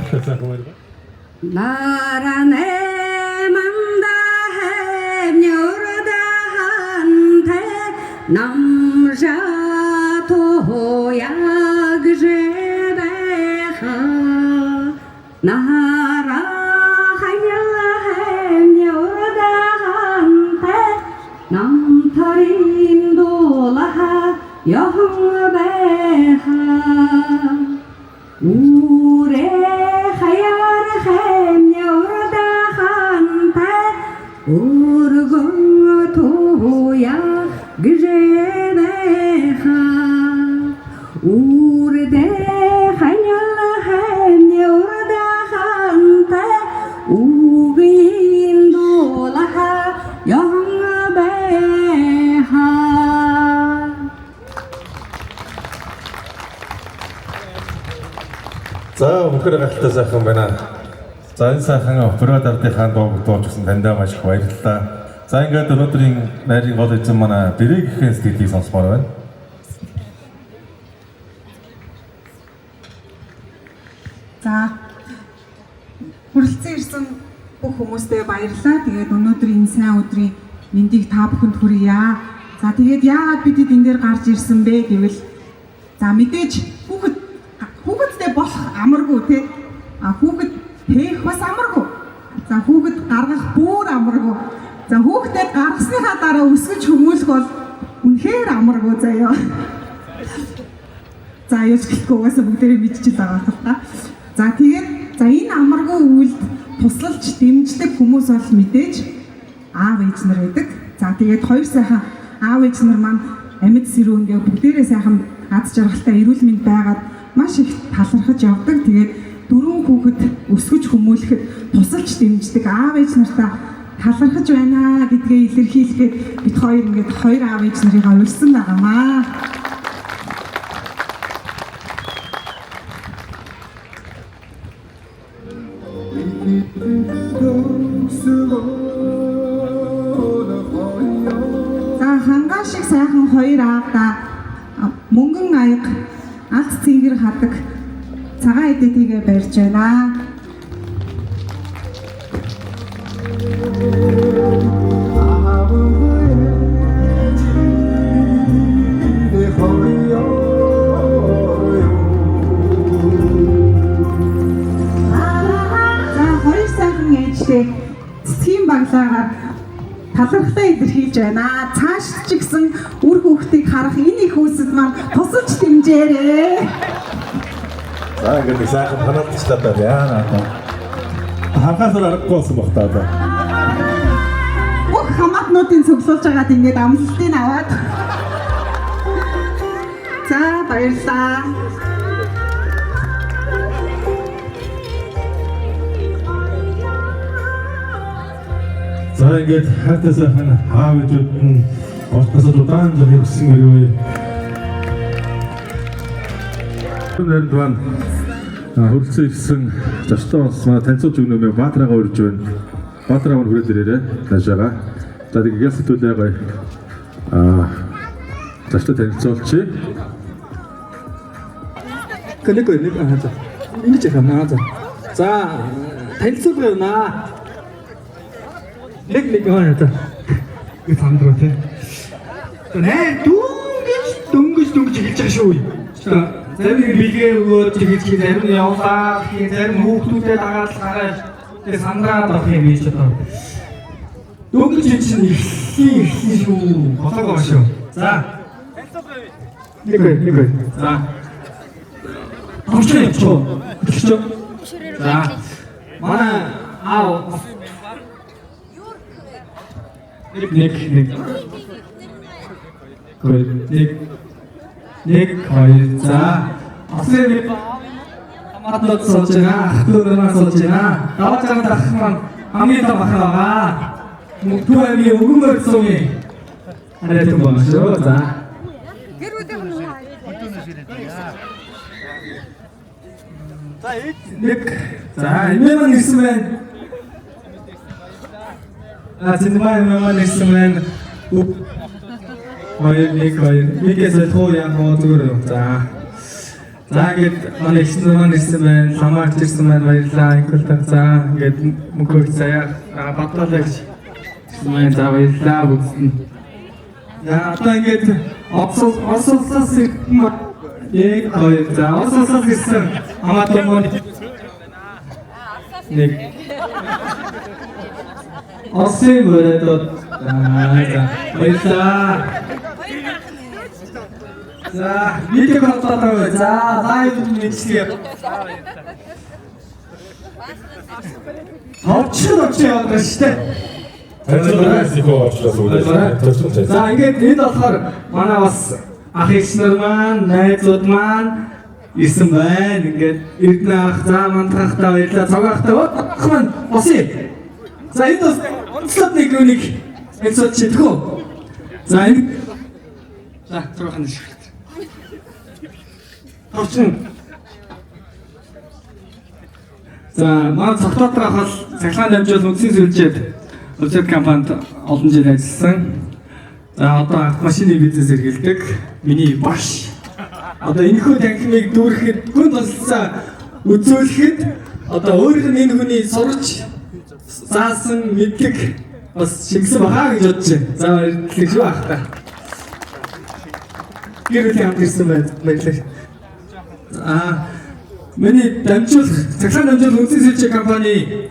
[SPEAKER 3] Гайхалтай сайхан байна.
[SPEAKER 16] Наране манда хэмнюрда ханте намжа тояг жебеха нара ханяла хэмнюрда ханте намтарин долаха яхын бэха Үрэ хаяр хэмнюрда ханте өргөн туяа гжэбэха Үрдэ ханял хэмнюрда ханте үгийн дулаха яхан бэха.
[SPEAKER 3] За, үнэхээр гайхалтай сайхан байна. За, энэ сайхан операт ардынхаа дууг дуулчихсан таньдаа маш их баярлалаа. За, ингээд өнөөдрийн найрын гол эзэн манай Бэрэг гэхэн сэтгэлийг сонсомоор байна.
[SPEAKER 17] За, хүрэлцэн ирсэн бүх хүмүүстээ баярлалаа. Тэгээд өнөөдөр энэ сайн өдрийн мэндийг та бүхэнд хүргье. За, тэгээд яагаад бид энэ дээр гарч ирсэн бэ гэвэл, за, мэдээж хүүхэд хүүхэдтэй болох амаргүй, тий. А хүүхэд тээх бас амаргүй. За, хүүхэд гаргах бүр амаргүй. За, хүүхдэд гаргасныхаа дараа өсгөж хүмүүлэх бол үнэхээр амаргүй заяа. За, яаж гэлтгүй угаасаа бүгдээрээ мэдчихэл байгаа л та. За, тэгээд, за, энэ амаргүй үйлд тусалж дэмждэг хүмүүс бол мэдээж аав ээж нар байдаг. За, тэгээд хоёр сайхан аав ээж нар маань амьд сэрүү ингээ бүгдээрээ сайхан аз жаргалтай эрүүл мэнд байгаад маш их талархаж явдаг. Тэгээд дөрвөн хүүхэд өсгөж хүмүүлэхэд тусалж дэмждэг аав ээж нартаа талархаж байна гэдгээ илэрхийлэхэд бид хоёр ингээд хоёр аав ээж нарыгаа урьсан байгаамаа. За, хангаа шиг сайхан хоёр аавда мөнгөн аяга алт цэнгэр хадаг цагаан эдэтийгээ барьж байна. За, хоёр сайхан ээжтэй цэцгийн баглаагаар талархлаа илэрхийлж байна. Цааш ч гэсэн үр хүүхдийг харах энэ их хүмүүсд маань тусалж дэмжээрэй.
[SPEAKER 3] За, ингээд нэг сайхан танаалцчлаа даа яана одоо. Ханхаасаар аргагүй болсон баг та одоо.
[SPEAKER 17] Бүх хамаатнуудын цуглуулж байгаад ингээд амлалтыг аваад. За, баярлалаа.
[SPEAKER 3] За, ингээд хайртай сайхан аав ээжүүд нь ортосод удаан зам өгсөн хэрвээ нард маань хүрэлцэн ирсэн зочтой бас манай танилцуулж өгнө мэ Баатрагаа урьж байна. Баатраа маань хүрээд ирээрэй. Наашаага. За, тэгээд сэтгүүлээ гоё зочтой танилцуулчих.
[SPEAKER 4] Нэг нэг аа, за. Ингэж яхаа наа, за. За, танилцуулга байна. Нэг нэг аа, за. Би сандруу тий. За, нэ дөнгөж дөнгөж дөнгөж эхэлж байгаа шүү. За, зарим нэг бэлгээ өгөөд эхэлж, зарим нь явлаа, зарим хүүхдүүдэд дагаад гараад тэгээ сандраад авах юм биш одоо. Дөнгөж энэ чинь эхлэлийн эхлэн шүү. Болоог байгаа шүү. За. Нэг нэг нэг. За. Товчхон явчих уу? Өглөж. За. Манай аав нэг нэг нэг хоёр нэг нэг хоёр, за, осын нэг хамаатнууд сууж байгаа, ах дүү нар сууж байгаа. Давж байгаа ах маань хамгийн том ах байгаа. Төв аймгийн Өвгөн морь сумын арай том байна шүү. За. Нэг, за, эмээ маань ирсэн байна. А зинмаа эмээ маань ирсэн байна. Хоёр нэг хоёр. Микээс солих уу яах вэ зүгээр үү? За. За ингээд манай эгч нар маань ирсэн байна. Ламаарч ирсэн байна. Баярлалаа. Инкултаг за ингээд мөнгө заяа бадлаа гэж ирсэн байна. За баярлалаа бүгд нь. За одоо ингээд Орос улсаас ирсэн 1 2 за Орос улсаас ирсэн хамаатан маань нэг Осын мөрөдөө за баярлалаа. За видео холбоотой. За live мэдлэг. Товчхон очиж яваад байгаа шүү дээ.
[SPEAKER 1] Танилцуулаас их очлоо зүгээс.
[SPEAKER 4] За ингээд энд болохоор манай бас ах эгч нар маань, найзууд маань ирсэн байна. Ингээд Эрдэнэ ах, за мандахтай баярлалаа. Цог ахтай ах маань босъё. За энд бас онцлог нэг нүг танилцуулж чадах уу? За энэ за цог ах нь шиг. Товчин. За манай цогтоотор ах бол цахилгаан дамжуул үндсийн сүлжээд Улсад компанид олон жил ажилласан. За одоо автомашины бизнес эрхэлдэг. Миний багш. Одоо энэхүү танхимыг дүүрэхэд гүн тусалцаа үзүүлэхэд одоо өөрийнх нь энэ хүний сурч заасан мэдлэг бас шингэсэн байгаа гэж бодож байна. За баярлалаа шүү ах та. Гэр бүлийн хамт ирсэн байна. Баярлалаа. За миний дамжуулах цахилгаан дамжуулах үндсэн сүлжээ компани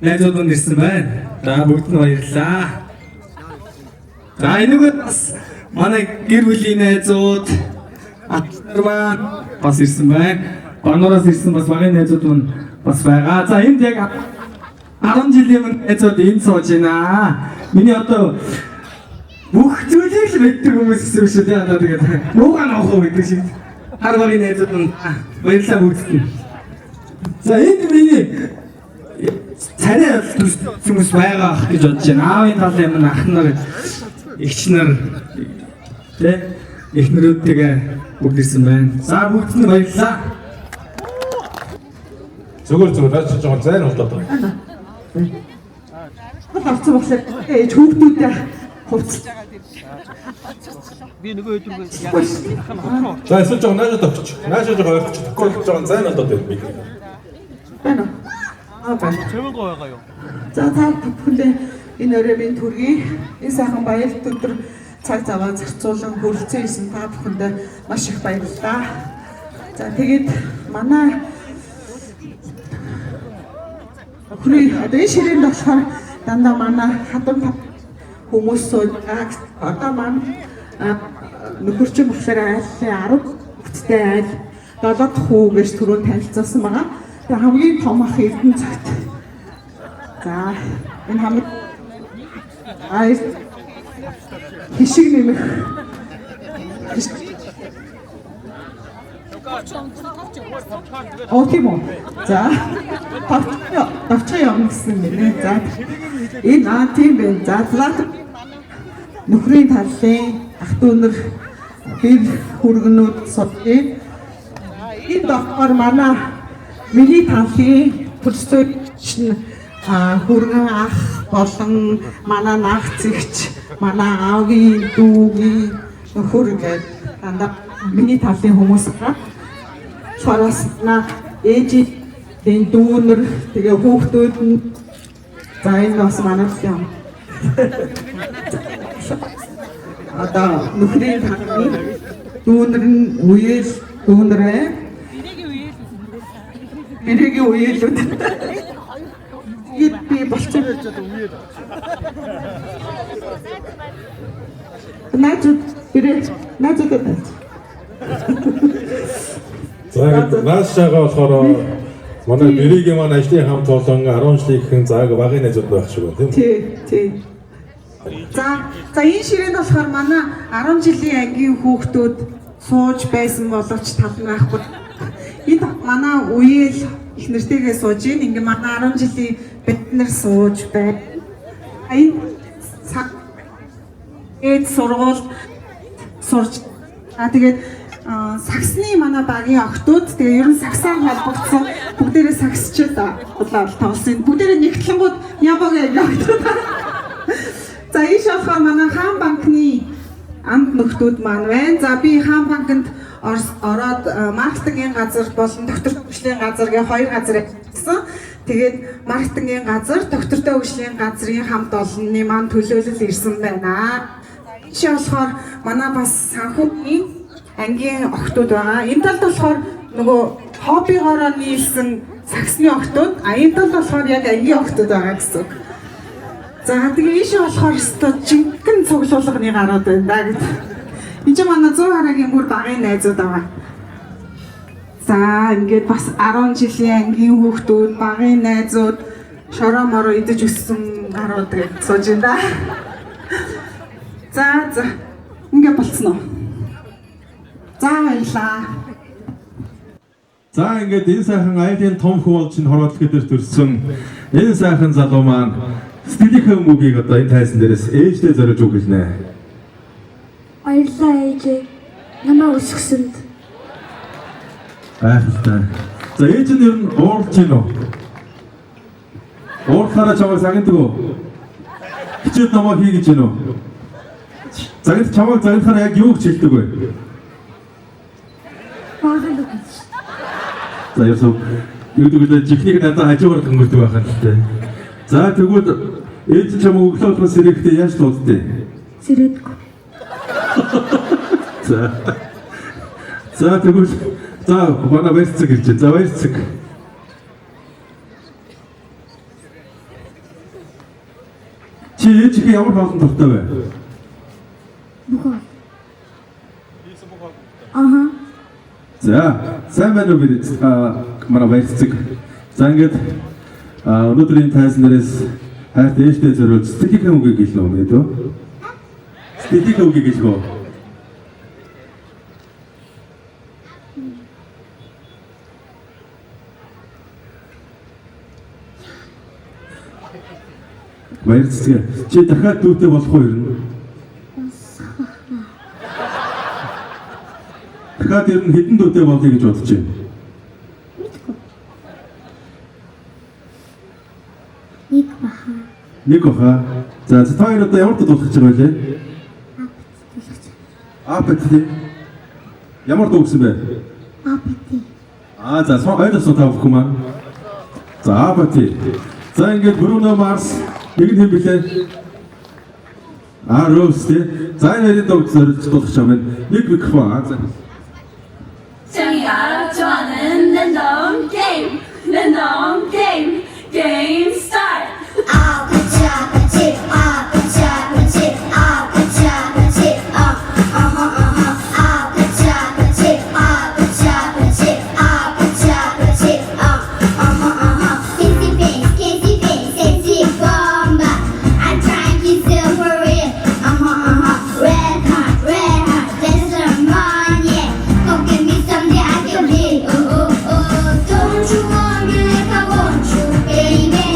[SPEAKER 4] найзууд нь ирсэн байна. За бүгд нь баярлалаа. За энэгээр бас манай гэр бүлийн найзууд ах нар маань бас ирсэн байна. Бануураас ирсэн бас багын найзууд маань бас байгаа. За энд яг 10 жилийн өмнө найзууд энд сууж байна. Миний одоо бүх зүйлийг л мэддэг хүмүүс гэсэн үг шүү дээ. Одоо тэгээд юугаа авах уу гэдэг шиг. Хар багын найзууд нь баярлалаа бүгдд нь. За энд миний царай хүмүүс байгаа ах гэж бодож байна. Аавын талын юм ах нар, эгч нар тэ эхнэрүүдтэйгээ бүгд ирсэн байна. За бүгд нь баярлалаа.
[SPEAKER 1] Зүгээр зүгээр наач жоохон зайн болоод байгаа.
[SPEAKER 17] Орцсон болохоор ээж хүүхдүүдээ хувцалж байгаа.
[SPEAKER 18] Би нөгөө өдрөө
[SPEAKER 1] За эсвэл жоохон наашаад өгч. Наашаад жоохон ойрч. Тэгэхгүй жоохон зайн болоод байна би.
[SPEAKER 17] Байна уу? Аа байна.
[SPEAKER 18] Цэвэнгөө байгаа юу?
[SPEAKER 17] За та бүхэндээ энэ өрөө минь төргий. Энэ сайхан баяр өдөр цаг заваа зарцуулан хүрэлцэн ирсэн та бүхэндээ маш их баярлалаа. За тэгээд манай охины одоо энэ ширээнд болохоор дандаа манай хадам хүмүүс сууж одоо маань нөхөрчин болохоор айлын 10 хүүхэдтэй айл 7 дахь хүү гэж түрүүн танилцуулсан байгаа. Тэгээ хамгийн том ах Эрдэнэ цагт. За энэ хамгийн хишиг нэмэх Оо тийм үү. За товчхон явна гэсэн мэнэ. За энэ аа тийм байна. За злат нөхрийн талын ах дүү нар бэр хүргэнүүд судгийг энэ болохоор манай миний талын төлсөөгч нь хүргэн ах болон манай нах зэгч манай аавын дүүгийн нөхөр ингээд дандаа миний талын хүмүүс байгаа. Болохоор на ээжийн дүүнер тэгээ хүүхдүүд нь за энэ бас манай юм. Одоо нөхрийн талын дүүнер нь үеэл дүүнер ээ. Бирэгийн үеэлүүд. Тэгээд би болчих. Найзууд бирээ найзуудад найз.
[SPEAKER 1] За наашаага болохоор манай бирэгийн маань ажлын хамт олон 10 жилийн зааг багын найзууд байх шиг байна тийм үү?
[SPEAKER 17] Тий, тий. За энэ ширээнд болохоор манай 10 жилийн ангийн хүүхдүүд сууж байсан боловч тал нь байхгүй. Энд манай үеэл их нэртэйгээ сууж ийн. Ингээ манай 10 жилийн бид нар сууж байна. Энэ ээд сургууль сурч тэгээд саксны манай багийн охтууд тэгээ ер нь саксаар холбогдсон бүгдээрээ саксчд болоод тоглосон. Бүгдээрээ нэгтлэнгууд Нямбагийн охтууд. За ийш болохоор манай хаан банкны амт нөхдүүд маань байна. За би хаан банкнд Ороод маркетингийн газар болон доктортой хөгжлийн газар гэх хоёр газар ажилласан. Тэгээд маркетингийн газар, доктортой хөгжлийн газрын хамт олонны маань төлөөлөл ирсэн байна. Энэ шиг болохоор манай бас санхүүгийн ангийн охтууд байгаа. Энэ талд болохоор нөгөө хоббигоороо нийлсэн саксны охтууд, а энэ талд болохоор яг ангийн охтууд байгаа гэсэн үг. За, тэгээ ийшээ болохоор өстой жинхэнэ цуглуулганы гарууд байна да гэд. Энд чинь манай 100 харагийн бүр багын найзууд байгаа. За, ингээд бас 10 жилийн ангийн хүүхдүүд, багын найзууд, шороо мороо идэж өссөн гарууд гэж сууж байна да. За, ингээд болцсон уу? За, баярлаа.
[SPEAKER 3] За, ингээд энэ сайхан айлын том хүү болж энэ хороотлог дээр төрсөн энэ сайхан залуу маань сэтгэлийнхээ үгийг одоо энэ тайзан дээрээс ээждээ зориулж үг хэлнэ.
[SPEAKER 19] Баярлалаа, ээжээ. Намайг өсгсөнд.
[SPEAKER 3] Гайхалтай. За, ээж нь ер нь уурлаж гин үү? Уурлахаараа чамайг загнадаг уу? Хичээл номоо хий гэж гин үү? Загнад чамайг загнахаараа яг юу гэж хэлдэг вэ?
[SPEAKER 19] Бага л үг гэж.
[SPEAKER 3] За, ерөөсөө юу гэдэг вэ? Жихнийг надад хажуугаар гөнгөрдөг байх юм л тээ. За, тэгвэл ээж чамайг өглөө болгон сэрэхдээ яаж дууддээ?
[SPEAKER 19] Сэрэдгүй.
[SPEAKER 3] За. За, тэгвэл за, манай баярцаг ирж байна. За, баярцаг. Чи ээжийнхээ ямар хоолнд дуртай вэ?
[SPEAKER 19] Бүх хоол. Аха.
[SPEAKER 3] За, сайн байна уу, бид манай баярцаг. За, ингээд өнөөдрийн тайзан дээрээс хайрт ээжтэй зориулж сэтгэлийнхээ үгийг хэлнэ үү гэдэг үү? Сэтгэлийнхээ үгийг хэлэх үү? Баярцаг. Чи дахиад дүүтэй болох уу ер нь? Дахиад ер нь хэдэн дүүтэй болъё гэж бодож байна?
[SPEAKER 19] Нэг баха.
[SPEAKER 3] Нэг баха. За, та хоёр одоо ямар дуу дуулах гэж байгаа вэ? АПТ. Ямар дуу гэсэн бэ?
[SPEAKER 19] АПТ.
[SPEAKER 3] Аа, за, ойлгосон та бүхэн маань. За, АПТ. За, ингээд Бруно Марс, нэг нь хэн блэ? Аа, Роуз тий. За, энэ хоёрын дууг зориулж дуулах юм байна. Нэг микрофон. Аа, за.
[SPEAKER 16] 정이가 좋아하는 랜덤 게임, 랜덤 게임, 게임 스타트. 아파치 아파치 아파치 아파치 아파치 아파치 어허 어허 아파치 아파치 아파치 아파치 아파치 아파치 어허 어허 Kissy face, kissy face, sexy bomba. I'm trying to kiss for real. Uh-huh, uh-huh. Red hot, red hot, that's the money. Go give me something I can live. Oh, oh, oh. Don't you want me like I want you, baby?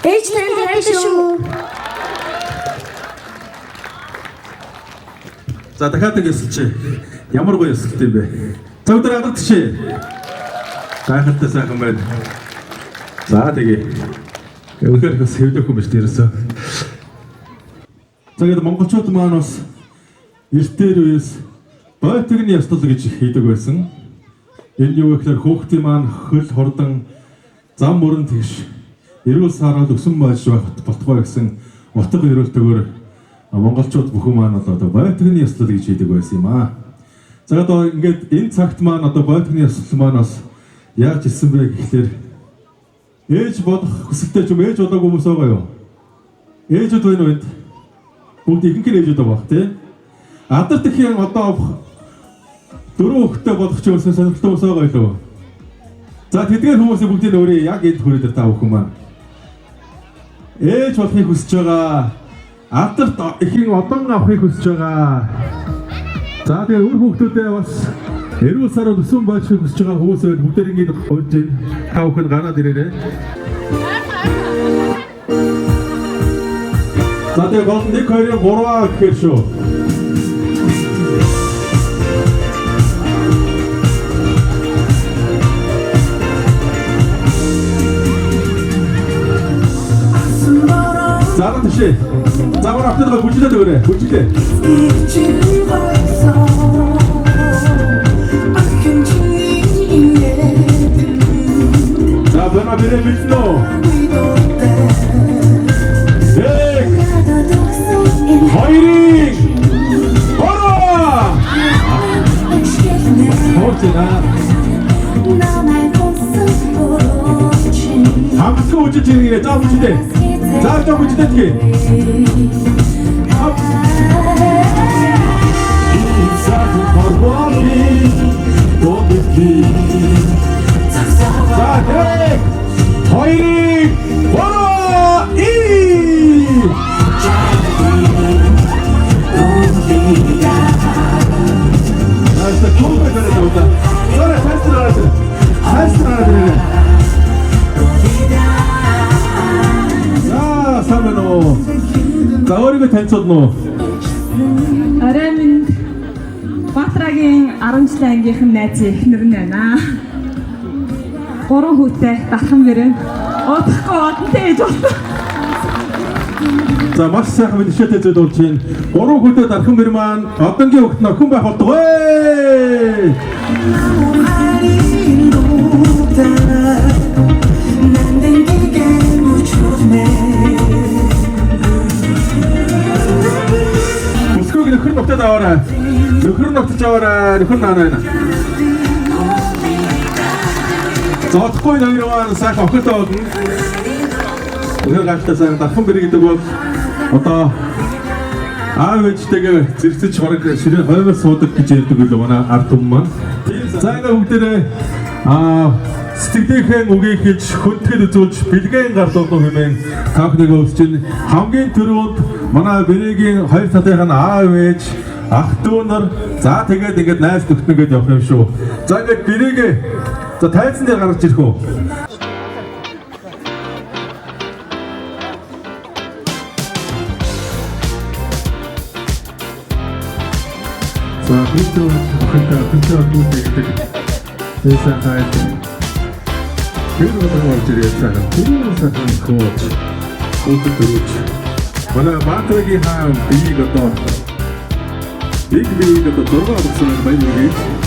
[SPEAKER 19] Ээж танд хайртай шүү.
[SPEAKER 3] За дахиад нэг ёсолчээ. Ямар гоё ёсолт юм бэ? За өдөр алга тишээ. Гайхалтай сайхан байна. За тэгээ. Үнэхээр их бас хэвлэх юм биш дээрээсээ. За ингээд монголчууд маань бас эртээр үеэс бойтгны ёслол гэж хийдэг байсан. Энэ юу гэхээр хөөхтийн маань хөл хордон зам мөрөн тэгш эрүүл саарал өсөн байж байх болтугай гэсэн утга ерөөлтөөр монголчууд бүхэн маань бол одоо бойтгны ёслол гэж хийдэг байсан юм аа. За одоо ингээд энэ цагт маань одоо бойтгны ёслол маань бас яаж ирсэн бэ гэхлээр ээж болох хүсэлтэй ч юм ээж болоогүй хүмүүс байгаа юу? Ээжүүд байна уу энд? Бүгд ихэнх нь ээжүүд байгаа бах тий. Адар тэхийн одоо дөрөв хүүхэдтэй болох ч юм сонирхолтой хүмүүс байгаа юу? За тэдгээр хүмүүсийн бүгдийг өөрийн яг энд хүрээд та бүхэн маань ээж болохыг хүсэж байгаа. Адарт ихийн одон авахыг хүсэж байгаа. За тэгээ үр хүүхдүүдээ бас эрүүл сараар өсөн байхыг хүсэж байгаа хүмүүс байл бүгдээр ингэж урьж байна. Та бүхэн гараад ирээрэй. За тэгээ гол нь 1 2 3 гэхээр шүү. За тийшээ. За гоо автод бүжиглээд өгөөрэй. Бүжиглээ. За бэна бэрэ бэлнэ үү? Нэг хоёрыг гурав. Хооцна. Хамтгүй үжиж ирээ. За бүжиглээ. За за бүжиглээ тгий. За нэг хоёрыг гурав и. Наста кумпэ дэрэ удаа. Зара цааш гараад. Цааш гараад ирээ. За сайн байна уу? За өөрийгөө танилцуулна уу?
[SPEAKER 17] Орой минь Батрагийн 10 жилийн ангийнхан найз эхнэр нь байна. 3 хүүтэй дархан бэрэн. Удахгүй одонтой ээж болсон.
[SPEAKER 3] За маш сайхан мэдшээтэй зүйл болж байна. 3 хүүтэй дархан бэр маань одонгийн хүүхд нь охин байх болтугай. Бүсгүйг нөхөр ногтоод аваарай. Нөхөр ногтож аваарай. Нөхөр наана байна. За одохгүй хоёр маань сайхан охинтой болно. Тэгэхээр гайхалтай сайхан дархан бэр гэдэг бол одоо аав ээжтэйгээ зэрэгцэж бараг ширээ хоймор суудаг гэж ярьдаг үлээ манай ард түмэн маань. За ингээ бүгдээрээ сэтгэлийнхээ үгийг хэлж хүндэтгэл үзүүлж бэлгээн гарлуулах хэмээн та бүхнийг өсөж байна. Хамгийн түрүүнд манай бэрэгийн хоёр талынх нь аав ээж, ах дүү нар за тэгээд ингээд найз нөхдөд ингээд явах юм шүү. За ингээд бэрээгээ за тайзан дээр гаргаж ирэх үү? За хөлтөө охинтой охинтой охинтой гэдэг энэ сайхан тэр болон орж ирээд сайхан тэр сайхан хөөж хүүхэд төрөөж манай Баатрагийн хаан биеийг одоо нэг биеийг одоо 6 болгосон баяр хүргэе.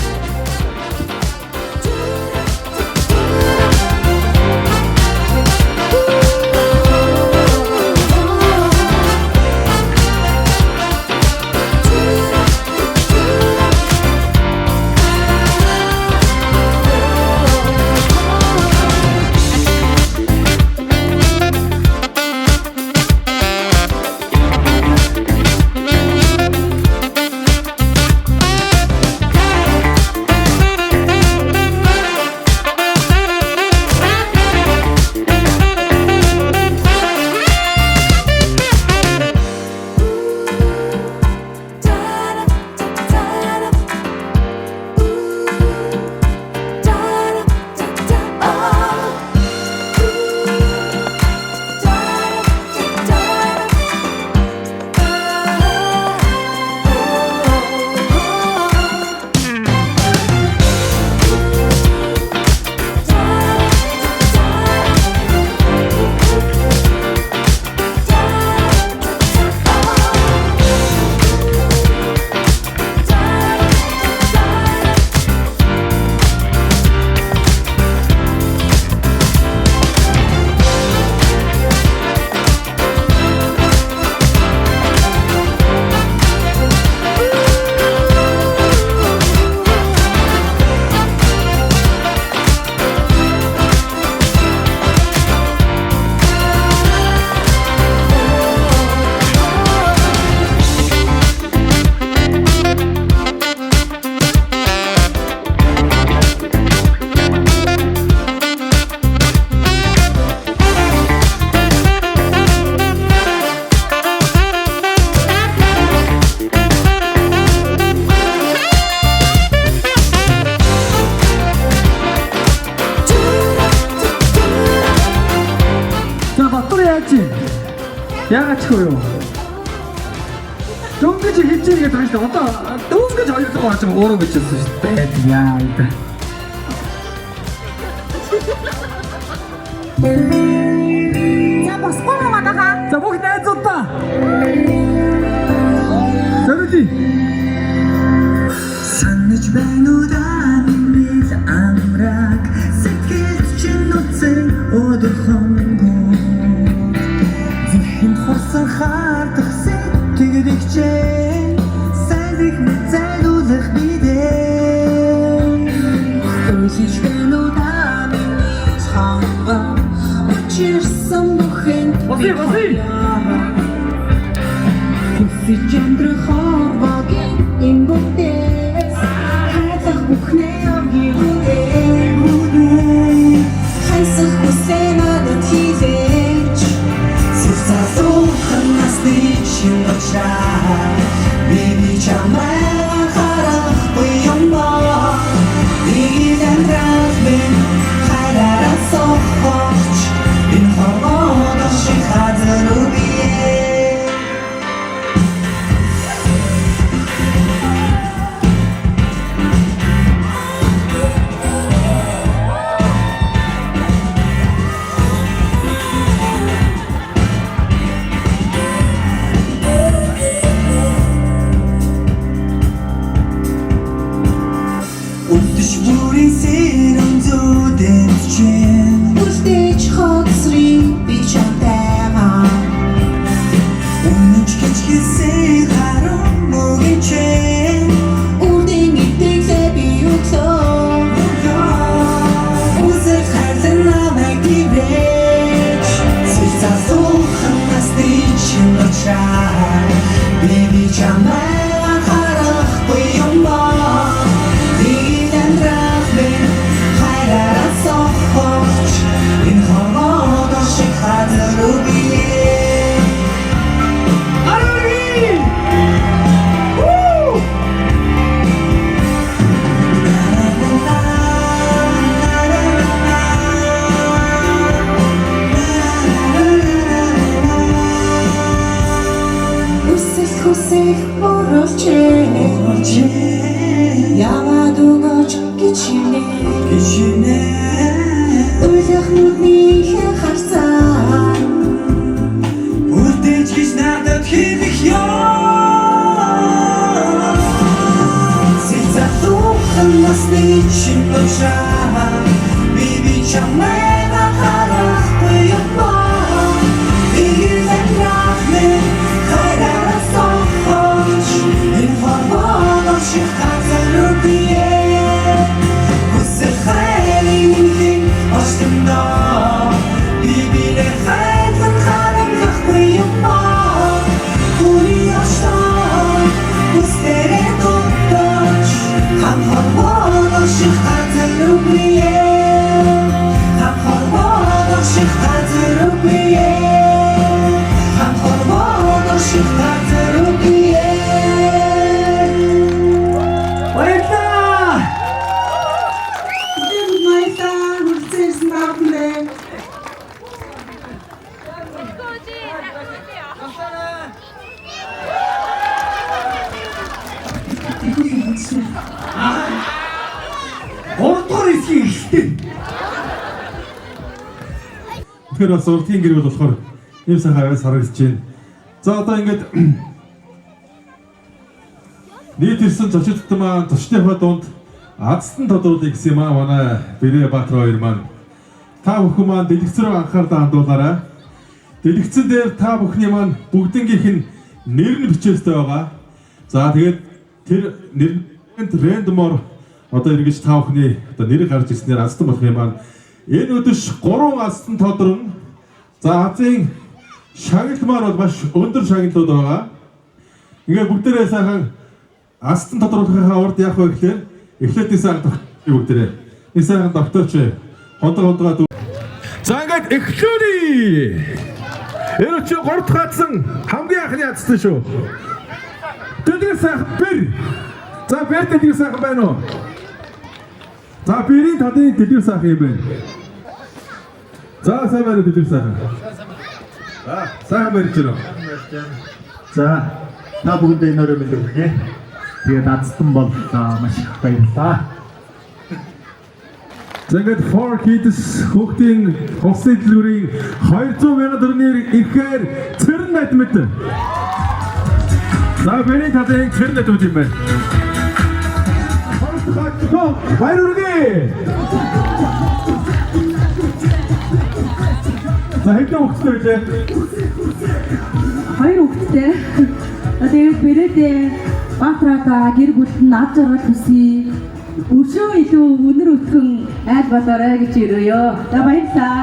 [SPEAKER 4] Яаж юм? Яагаад ч юу? Дөнгөж хичээл гэдэг байгаа шүү дээ. Одоо дөнгөж 2 дахь орж 3 гэж хэлсэн шүү дээ. Яа яа.
[SPEAKER 17] За босгүй юм манайхаа.
[SPEAKER 4] За бүх найзуудаа. Зориулъя.
[SPEAKER 16] Санаж байна уу да миний амраг сэтгэл чинь нүцэн өдөр хонгоо Зэхэнд хурсан хардах сэтгэл ихчээ сайн их мэцэлүүлэх бидээ Өсөж байна уу да миний хонгоо Учирсан бүхэнд
[SPEAKER 4] Боси боси.
[SPEAKER 16] Хүсэж амьдрах хорвогийн энэ бүтээс хайрлах бүхнээ явгиүдээ хайсах хүсээ надад хилээч Сүр залуухан насны чинь очраа би чамайг анхаарахгүй юм аа Нэг амьдрал минь хайраараа сохорч энэ хорвоод шиг газар үгүй. Үлдэж бүрийн сэрэн зүдэнд чинь Үлдэж хоцрын би чамтайгаа Үнэнч гэж хэлсэн харин мөгийн чинь Үрдэн итгэлээ би өглөө Үзэл хайрлан намайг дивэж Сэл залуухан насны чинь очраа Би чамайг анхаарахгүй юм аа Нэг амьдрал минь хайраараа сохорч энэ хорвоод шиг газар үгүй. Үсэл хүсэх оруулчээ Яваад өгөөч гэж хинэ Уйлах нүднийхээ харцаа Үлдээж гэж надад хэлэх юм Сэл залуухан насны чинь очраа Би чамайг анхаарахгүй юм аа Нэг амьдрал минь хайраараа сохорч энэ хорвоод шиг газар үгүй. Хүсэл хайрын үнхийг очлондоо би бинээ хайрлан харамлахгүй юм аа Хүний очлоо хүслээрээ дутаж хам хорвоод шиг газар үгүй. Хам хорвоод шиг газар үгүй. Хам хорвоод шиг газар үгүй.
[SPEAKER 4] Баярлалаа.
[SPEAKER 17] Баярлалаа. Хүрэлцэн ирсэн та бүхэндээ.
[SPEAKER 4] Гуравдугаар хэсгийн эхэлтээ.
[SPEAKER 3] Тэгэхээр бас урдгийн гэр бүл болохоор ийм сайхан авиас харагдаж байна. За одоо ингээд нийт ирсэн зочид маань зочдынхаа дунд азтан тодруулъя гэсэн юм аа манай Бэрэ Баатар хоёр маань. Та бүхэн маань дэлгэц рүү анхаарлаа хандуулаарай. Дэлгэцэн дээр та бүхний маань бүгднгийнх нь нэр нь бичээстэй байгаа. За тэгээд тэр нэрэнд рандомор одоо эргэж та бүхний одоо нэр гарч ирснээр азтан болох юм маань. Энэ өдөш 3 азтан тодрон. За азын шагнал маань бол маш өндөр шагналууд байгаа. Ингээд бүгдээрээ сайхан азтан тодруулахынхаа урд яах вэ гэхээр эхлээд нэг сайхан тогтчих бүгдээрээ. Нэг сайхан тогтооч. Хондоо. За ингээд эхлүүлье. Энэ чи 3 дахь азсан хамгийн анхны азсан шүү. Дэлгэр сайхан бэр. За бэр дэлгэр сайхан байна уу? За бэрийн талын дэлгэр сайхан юм байна. За сайн байна уу дэлгэр сайхан. За, сайхан барьж байна.
[SPEAKER 20] За, та бүхэндээ энэ өрөө мэнд хүргэе. Тэгээд азтан боллоо. Маш их баярлалаа.
[SPEAKER 3] За, ингээд 4 Kids хүүхдийн хувьсны дэлгүүрийн 200 сая төгрөгийн эрхээр Цэрэн Надмид. За, миний талын Цэрэн Надмид юм байна. Баяр хүргэе. За, хэдэн хүүхэдтэй билээ?
[SPEAKER 21] Хоёр хүүхэдтэй. Тэгээд бэрээдээ Баатраада гэр бүлд нь ад жаргал хүсье. Өршөө илүү үнэр өтгөн айл болоорой гэж өрөөё. За, баярлалаа.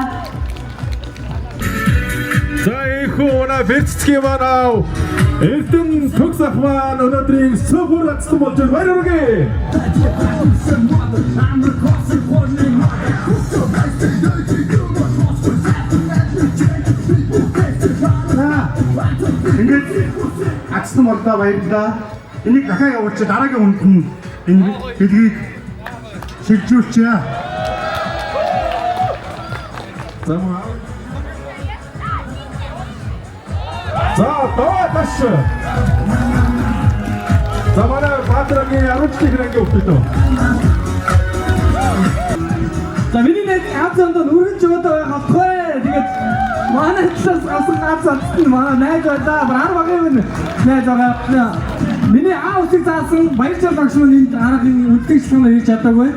[SPEAKER 3] За, энэхүү манай Бэрцэцгийн маань аав Эрдэнэ төгс ах маань өнөөдрийн супер азтан болж байна. Баяр хүргэе.
[SPEAKER 15] За, ингээд азтан боллоо, баярлалаа. Энийг дахиад явуулчих, дараагийн хүнд нь энэ бэлгийг шилжүүлчихье.
[SPEAKER 3] За, За, доо таш. За, манай Баатрагийн 10 жилийн ангийн хүүхдүүд.
[SPEAKER 4] За, миний найз ганц ондоо өргөн жуудаа байх болтугай. Тэгээд манай талаас гарсан ганц ондт нь манай найз байлаа. Бар багын минь найз байгаа. Миний аав усыг заасан Баяржал багш маань энд аргын үлдэх шалгана хийж чадаагүй.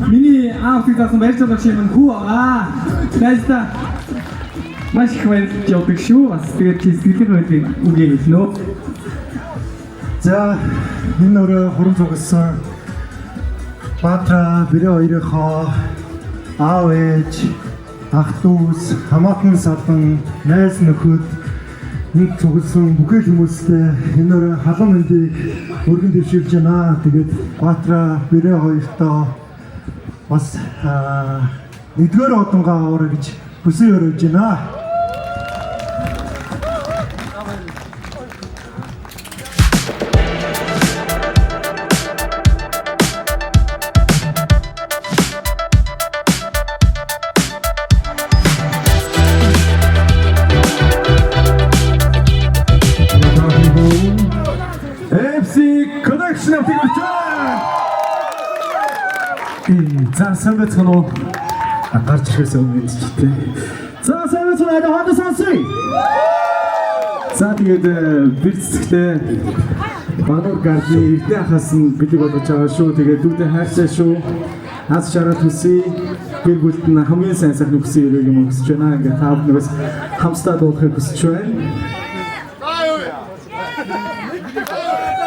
[SPEAKER 4] Миний аав усыг заасан Баяржал багш юм хүү байгаа. Найздаа маш их баярлж явдаг шүү. Бас тэгээд чи сэтгэлийн байдлыг үгээ хэлнэ үү?
[SPEAKER 20] За, энэ өрөө хуран цугласан Баатра бэрээ хоёрынхоо аав ээж, ах дүүс, хамаатан садан, найз нөхөд, энд цугласан бүхэл хүмүүстэй энэ өрөө халуун мэндийг өргөн дэвшүүлж байна. Тэгээд Баатра бэрээ хоёртоо бас нэгдүгээр одонгоо аваарай гэж хүсэн өрөөж байна.
[SPEAKER 3] MC Connection of байна.
[SPEAKER 22] За, сайн байцгаана уу? Гарч ирэхээс өмнө мэдчихтэй. За, сайн байцгаана уу? Хондоо сонсъё. За, тэгээд бэр цэцгэлээ Банур гардны Эрдэнэ ахаас нь бэлэг болгож байгаа шүү. Тэгээд дүүдээ хайртай шүү. Аз жаргал хүсье. Гэр бүлд нь хамгийн сайн сайхны хүсье өрөөг юм хүсэж байна. Ингээд та бүхнээс хамтдаа дуулахыг хүсэж байна.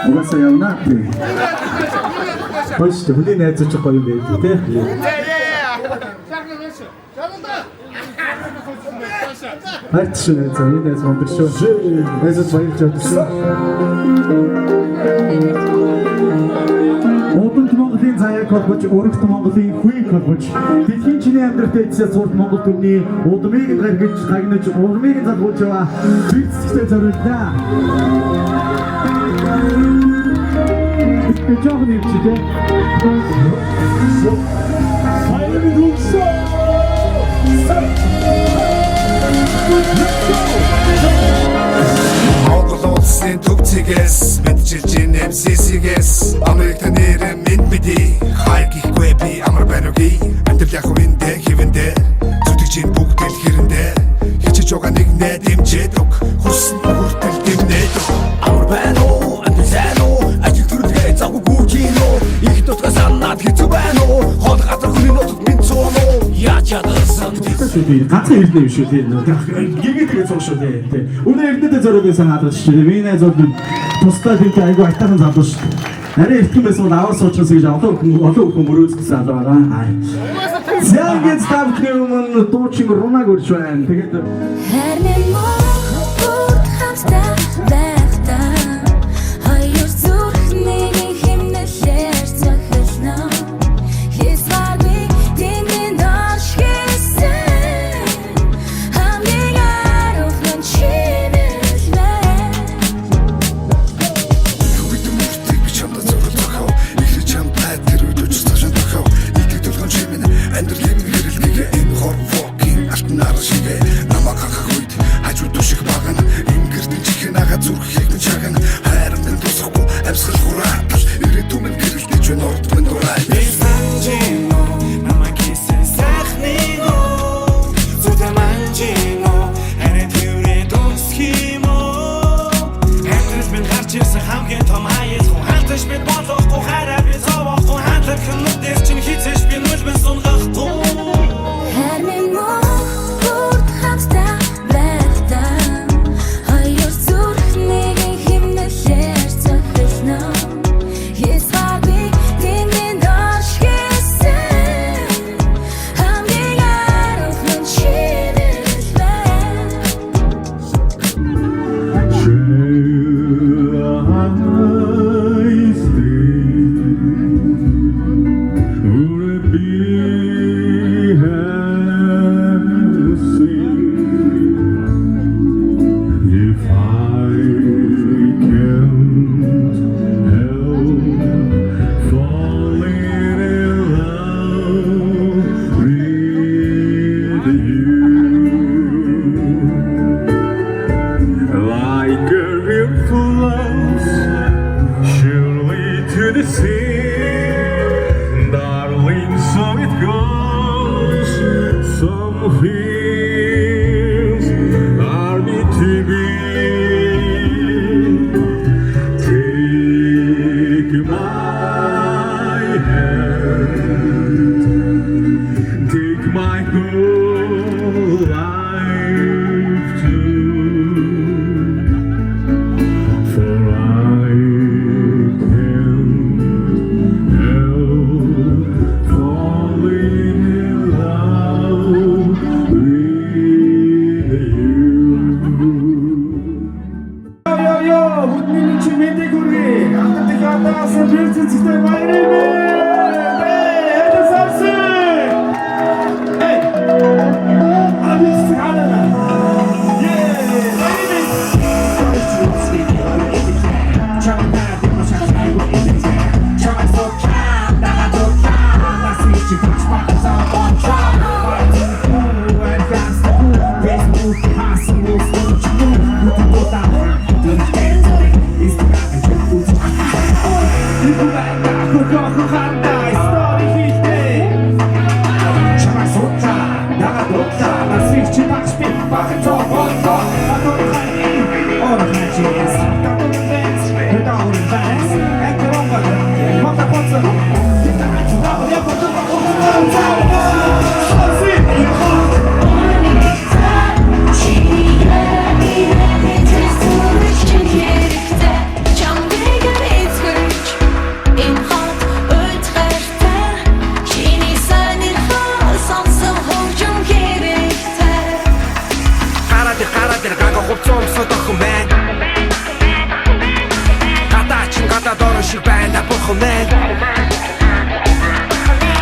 [SPEAKER 22] Угаасаа явна тий. Гоё шүү дээ. Хүний найзууч гоё юм байдаг тий. Хайрт шүү найз. Энэ найз мундаг шүү. Найзууд баярлж явдаг шүү. Удамт Монголын заяаг холбож, өргөлт Монголын хүийг холбож, дэлхийн чиний амьдралд эцсээ сурт Монгол түмний удмыг нь гаргаж, гагнаж, урмыг нь залгуулж байгаа бэр цэцэгтэй зориуллаа. Би жоохон юм чи тий.
[SPEAKER 2] Баяр хүргэе.
[SPEAKER 23] Монгол улсын төв цэгээс мэдчилж MCC-гээс Америкт нэрэ минь мэдий. Хай гихгүй, би амар байна уу? Амьдрал яг үндэ хэвэндэ зүтгэж ин бүгд л хэрэндэ хичээж байгаа нэг нэ дэмжиж өг, хүссэн хүртэл дэмнээд өг.
[SPEAKER 24] Амар байна уу, амьдрал сайн уу? Ажил төрөлгээ завгүй гүйж гин үү? Их нутгаа санаад хэцүү байна уу? Хол газар хүний нутад минь цуун уу? Яаж чадсан?
[SPEAKER 22] Би ганцхан эрдэнэ юм шүү тий. Гэргээ тэгээ цуг шүү тий. Тий. Өнөө эрдэнэтэй зориулсан сайн хаалгаж шүү. Миний найзууд нь тусдаа тэртэй айгу айтаахан залуу шүү. Арай эртхэн байсан бол аваар суучихсан гэж олон хүн мөрөөдсөн залуу байгаа. За, ингээд та бүхний өмнө дуучин Рунаг урьж байна. Тэгээд
[SPEAKER 16] Харин бүгд хамтдаа байхдаа хоёр зүрхний химнэлээр цохилно. Хязгааргүй тэндийн доош хийсэн хамгийн ариухан чимэлмэ.
[SPEAKER 23] Хүйтэн мөртийг би чамдаа зориул зохиов. Эхлэж чамтай тэр үед учир цаашаа тохиов. Итгэх төлгөн чимэн амьдралын минь хэрэлгэгээ. Энэ хор фокийн алтан нар шигэ намайг хахах үед Зүрхийг минь чагна. Хайр минь тусахгүй амьсгал хураатал. Ирээдүйн минь гэрэлтэж байна урд минь дурай.
[SPEAKER 5] Би санаж гин үү, намайг хийсэн сайхныг үү? Зүтэ манж гин үү, арай тэрээ дуусх юм уу? Амьдрал минь гарч ирсэн хамгийн том аял. Хантаж бид болохгүй, хайраа би зовоохгүй. Хандлах нүдээс чинь хизээж би нүлмэн сунгахгүй.
[SPEAKER 16] Хайр минь мөн хамтдаа байхдаа хоёр зүрх нэгэн химнэлээр цохилно. Хязгаар би тэндээ доош хийсэн хамгийн аруулан чимэл байна.
[SPEAKER 1] Shall I stay? Would it be a sin if I can't help falling in love with you? Like a river flows surely to the sea, darling, so it goes. Some things are meant to be. Take my hand, take my whole life too, for I can't help falling in love with you.
[SPEAKER 22] Йо йо, хүдний минь чи мэндийг хүргэе. Алтан дэлхийн одоос бэр цэцэгтэй баярын мэнд. Эй, сонсъё. Эй. Ами цэцэг. Ее, баярын мэнд.
[SPEAKER 16] Хэрэгтэй чамдыг эзгэрч энэ хот уйдгартай чиний сонирхол сонсох хөгжим хэрэгтэй.
[SPEAKER 24] Гараад ир, гараад ир, гага хувцас өмсөд охин байна. Гадаа чин гадаад орон шиг байна бурхан мэн.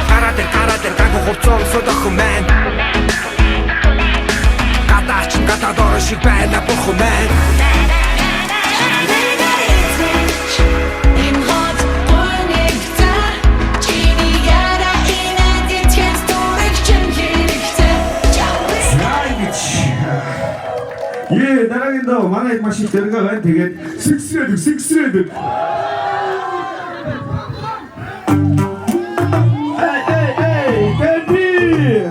[SPEAKER 24] Гараад ир, гараад ир, гага хувцас өмсөд охин байна. Гадаа чин гадаад орон шиг байна бурхан мэн.
[SPEAKER 16] Чамдыг эзгэрч энэ хот гунигтай чиний яриа инээд итгэх дүрэгчин хэрэгтэй.
[SPEAKER 3] За, ингэж. Ее, дараагийн доо манай маш их дэргээ байна. Тэгээд сэгсрээд сэгсрээд. Эй, эй, эй, Дэви!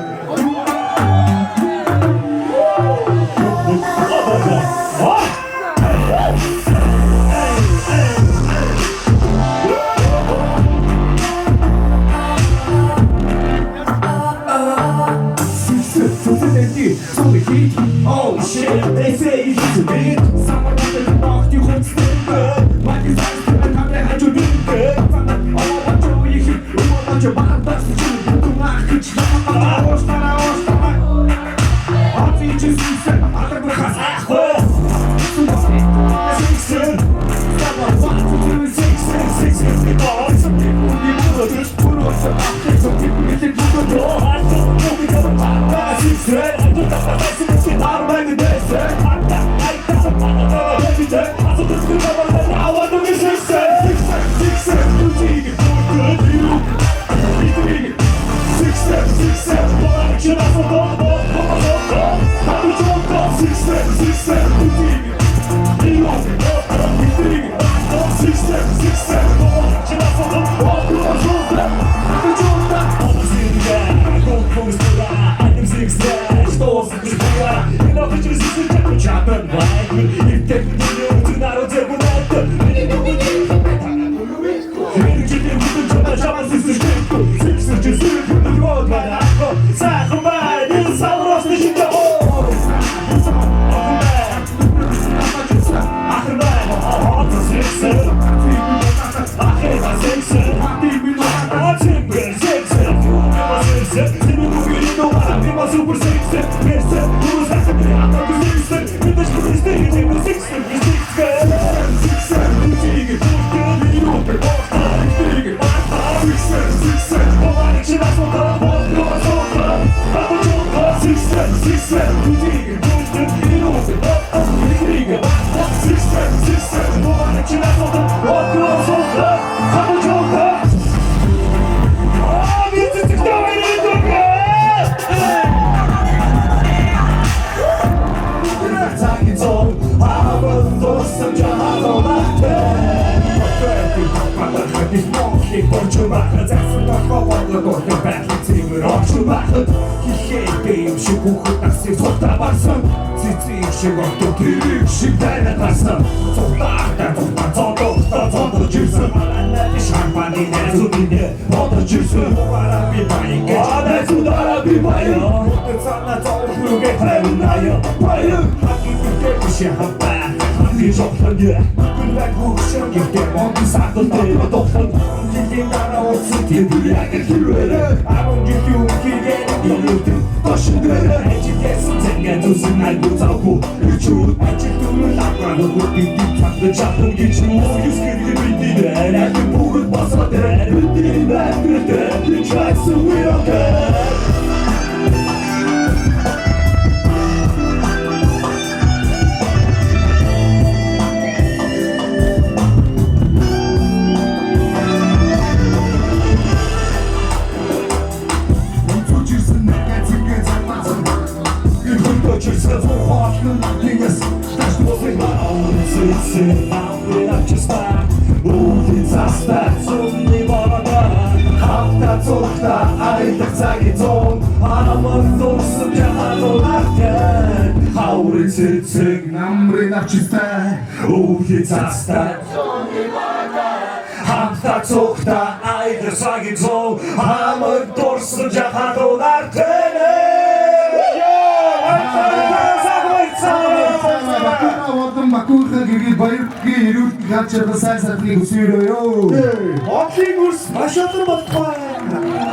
[SPEAKER 5] Oh shit, they say it's a bit. Someone wanted to walk you home stupid. My desires to become the hand you need. Oh, what you you want your bad bus to do my kitchen.
[SPEAKER 14] Сайн сайхныг хүсье.
[SPEAKER 2] Монголын үрс маш олон болтугай.